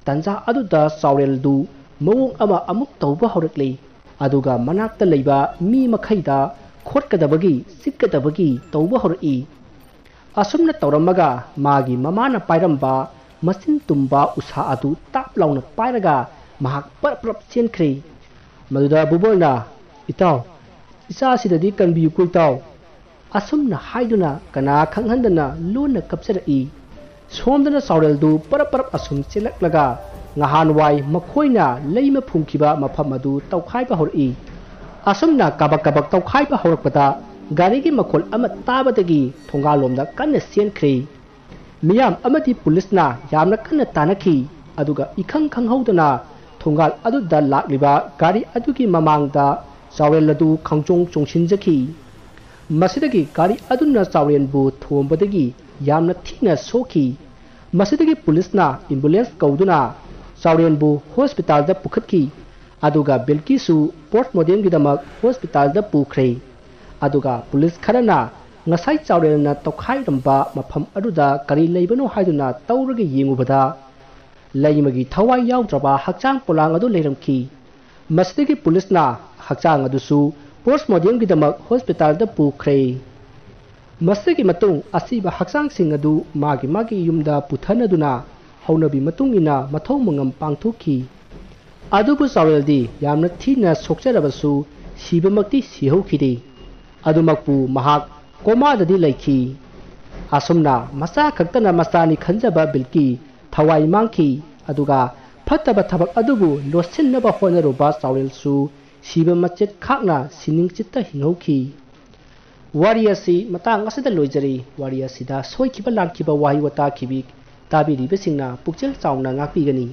ꯇꯟꯖꯥ ꯑꯗꯨꯗ ꯆꯥꯎꯔꯦꯜꯗꯨ ꯃꯑꯣꯡ ꯑꯃ ꯑꯃꯨꯛ ꯇꯧꯕ ꯍꯧꯔꯛꯂꯤ꯫ ꯑꯗꯨꯒ ꯃꯅꯥꯛꯇ ꯂꯩꯕ ꯃꯤ ꯃꯈꯩꯗ ꯈꯣꯠꯀꯗꯕꯒꯤ, ꯆꯤꯛꯀꯗꯕꯒꯤ ꯇꯧꯕ ꯍꯧꯔꯛꯏ꯫ ꯑꯁꯨꯝꯅ ꯇꯧꯔꯝꯃꯒ ꯃꯥꯒꯤ ꯃꯃꯥꯅ ꯄꯥꯏꯔꯝꯕ ꯃꯆꯤꯟ ꯇꯨꯝꯕ ꯎꯁꯥ ꯑꯗꯨ ꯇꯥꯞ ꯂꯥꯎꯅ ꯄꯥꯏꯔꯒ ꯃꯍꯥꯛ ꯄꯔꯞ ꯄꯔꯞ ꯆꯦꯟꯈ꯭ꯔꯦ꯫ ꯃꯗꯨꯗ ꯕꯨꯕꯣꯜꯅ, "ꯏꯇꯥꯎ, ꯏꯆꯥꯁꯤꯗꯗꯤ ꯀꯟꯕꯤꯌꯨꯀꯣ ꯏꯇꯥꯎ"꯫ ꯑꯁꯨꯝꯅ ꯍꯥꯏꯗꯨꯅ ꯀꯅꯥ ꯈꯪꯍꯟꯗꯅ ꯂꯣꯟꯅ ꯀꯞꯆꯔꯛꯏ꯫ ꯁꯣꯝꯗꯅ ꯆꯥꯎꯔꯦꯜꯗꯨ ꯄꯔꯞ ꯄꯔꯞ ꯑꯁꯨꯝ ꯆꯦꯜꯂꯛꯂꯒ ꯉꯍꯥꯟꯋꯥꯏ ꯃꯈꯣꯏꯅ ꯂꯩꯃ ꯐꯨꯝꯈꯤꯕ ꯃꯐꯝ ꯑꯗꯨ ꯇꯧꯈꯥꯏꯕ ꯍꯧꯔꯛꯏ꯫ ꯑꯁꯨꯝꯅ ꯀꯕꯛ ꯀꯕꯛ ꯇꯧꯈꯥꯏꯕ ꯍꯧꯔꯛꯄꯗ ꯒꯥꯔꯤꯒꯤ ꯃꯈꯣꯜ ꯑꯃ ꯇꯥꯕꯗꯒꯤ ꯊꯣꯡꯒꯥꯜꯂꯣꯝꯗ ꯀꯟꯅ ꯆꯦꯟꯈ꯭ꯔꯦ꯫ ꯃꯤꯌꯥꯝ ꯑꯃꯗꯤ ꯄꯨꯂꯤꯁꯅ ꯌꯥꯝꯅ ꯀꯟꯅ ꯇꯥꯟꯅꯈꯤ, ꯑꯗꯨꯒ ꯏꯈꯪ ꯈꯪꯍꯧꯗꯅ ꯊꯣꯡꯒꯥꯜ ꯑꯗꯨꯗ ꯂꯥꯛꯂꯤꯕ ꯒꯥꯔꯤ ꯑꯗꯨꯒꯤ ꯃꯃꯥꯡꯗ ꯆꯥꯎꯔꯦꯜ ꯑꯗꯨ ꯈꯪꯆꯣꯡ ꯆꯣꯡꯁꯤꯟꯖꯈꯤ꯫ ꯃꯁꯤꯗꯒꯤ ꯒꯥꯔꯤ ꯑꯗꯨꯅ ꯆꯥꯎꯔꯦꯜꯕꯨ ꯊꯣꯝꯕꯗꯒꯤ ꯌꯥꯝꯅ ꯊꯤꯅ ꯁꯣꯛꯈꯤ꯫ ꯃꯁꯤꯗꯒꯤ ꯄꯨꯂꯤꯁꯅ ꯑꯦꯝꯕꯨꯂꯦꯟꯁ ꯀꯧꯗꯨꯅ ꯆꯥꯎꯔꯦꯜꯕꯨ ꯍꯣꯁꯄꯤꯇꯥꯜꯗ ꯄꯨꯈꯠꯈꯤ, ꯑꯗꯨꯒ ꯕꯤꯜꯀꯤꯁꯨ ꯄꯣꯁꯃꯣꯔꯇꯦꯝꯒꯤꯗꯃꯛ ꯍꯣꯁꯄꯤꯇꯥꯜꯗ ꯄꯨꯈ꯭ꯔꯦ꯫ ꯑꯗꯨꯒ ꯄꯨꯂꯤꯁ ꯈꯔꯅ ꯉꯁꯥꯏ ꯆꯥꯎꯔꯦꯜꯅ ꯇꯧꯈꯥꯏꯔꯝꯕ ꯃꯐꯝ ꯑꯗꯨꯗ ꯀꯔꯤ ꯂꯩꯕꯅꯣ ꯍꯥꯏꯗꯨꯅ ꯇꯧꯔꯒ ꯌꯦꯡꯉꯨꯕꯗ, ꯂꯩꯃꯒꯤ ꯊꯋꯥꯏ ꯌꯥꯎꯗ꯭ꯔꯕ ꯍꯛꯆꯥꯡ ꯄꯣꯂꯥꯡ ꯑꯗꯨ ꯂꯩꯔꯝꯈꯤ꯫ ꯃꯁꯤꯗꯒꯤ ꯄꯨꯂꯤꯁꯅ ꯍꯛꯆꯥꯡ ꯑꯗꯨꯁꯨ ꯄꯣꯁꯃꯣꯔꯇꯦꯝꯒꯤꯗꯃꯛ ꯍꯣꯁꯄꯤꯇꯥꯜꯗ ꯄꯨꯈ꯭ꯔꯦ꯫ ꯃꯁꯤꯒꯤ ꯃꯇꯨꯡ ꯑꯁꯤꯕ ꯍꯛꯆꯥꯡꯁꯤꯡ ꯑꯗꯨ ꯃꯥꯒꯤ ꯃꯥꯒꯤ ꯌꯨꯝꯗ ꯄꯨꯊꯅꯗꯨꯅ ꯍꯧꯅꯕꯤ ꯃꯇꯨꯡ ꯏꯟꯅ ꯃꯊꯧ ꯃꯉꯝ ꯄꯥꯡꯊꯣꯛꯈꯤ꯫ ꯑꯗꯨꯕꯨ ꯆꯥꯎꯔꯦꯜꯗꯤ ꯌꯥꯝꯅ ꯊꯤꯅ ꯁꯣꯛꯆꯔꯕꯁꯨ ꯁꯤꯕꯃꯛꯇꯤ ꯁꯤꯍꯧꯈꯤꯗꯦ꯫ ꯑꯗꯨꯃꯛꯄꯨ ꯃꯍꯥꯛ ꯀꯣꯃꯥꯗꯗꯤ ꯂꯩꯈꯤ꯫ ꯑꯁꯨꯝꯅ ꯃꯆꯥ ꯈꯛꯇꯅ ꯃꯆꯥꯅꯤ ꯈꯟꯖꯕ ꯕꯤꯜꯀꯤ ꯊꯋꯥꯏ ꯃꯥꯡꯈꯤ꯫ ꯑꯗꯨꯒ ꯐꯠꯇꯕ ꯊꯕꯛ ꯑꯗꯨꯕꯨ ꯂꯣꯠꯁꯤꯟꯅꯕ ꯍꯣꯠꯅꯔꯨꯕ ꯆꯥꯎꯔꯦꯜꯁꯨ ꯁꯤꯕ ꯃꯆꯦꯠ ꯈꯥꯛꯅ ꯁꯤꯅꯤꯡ ꯆꯤꯠꯇ ꯍꯤꯡꯍꯧꯈꯤ꯫ ꯋꯥꯔꯤ ꯑꯁꯤ ꯃꯇꯥꯡ ꯑꯁꯤꯗ ꯂꯣꯏꯖꯔꯤ꯫ ꯋꯥꯔꯤ ꯑꯁꯤꯗ ꯁꯣꯏꯈꯤꯕ ꯂꯥꯟꯈꯤꯕ ꯋꯥꯍꯩ ꯋꯥꯇꯥ ꯈꯤꯕꯤ ꯇꯥꯕꯤꯔꯤꯕꯁꯤꯡꯅ ꯄꯨꯛꯆꯦꯜ ꯆꯥꯎꯅ ꯉꯥꯛꯄꯤꯒꯅꯤ꯫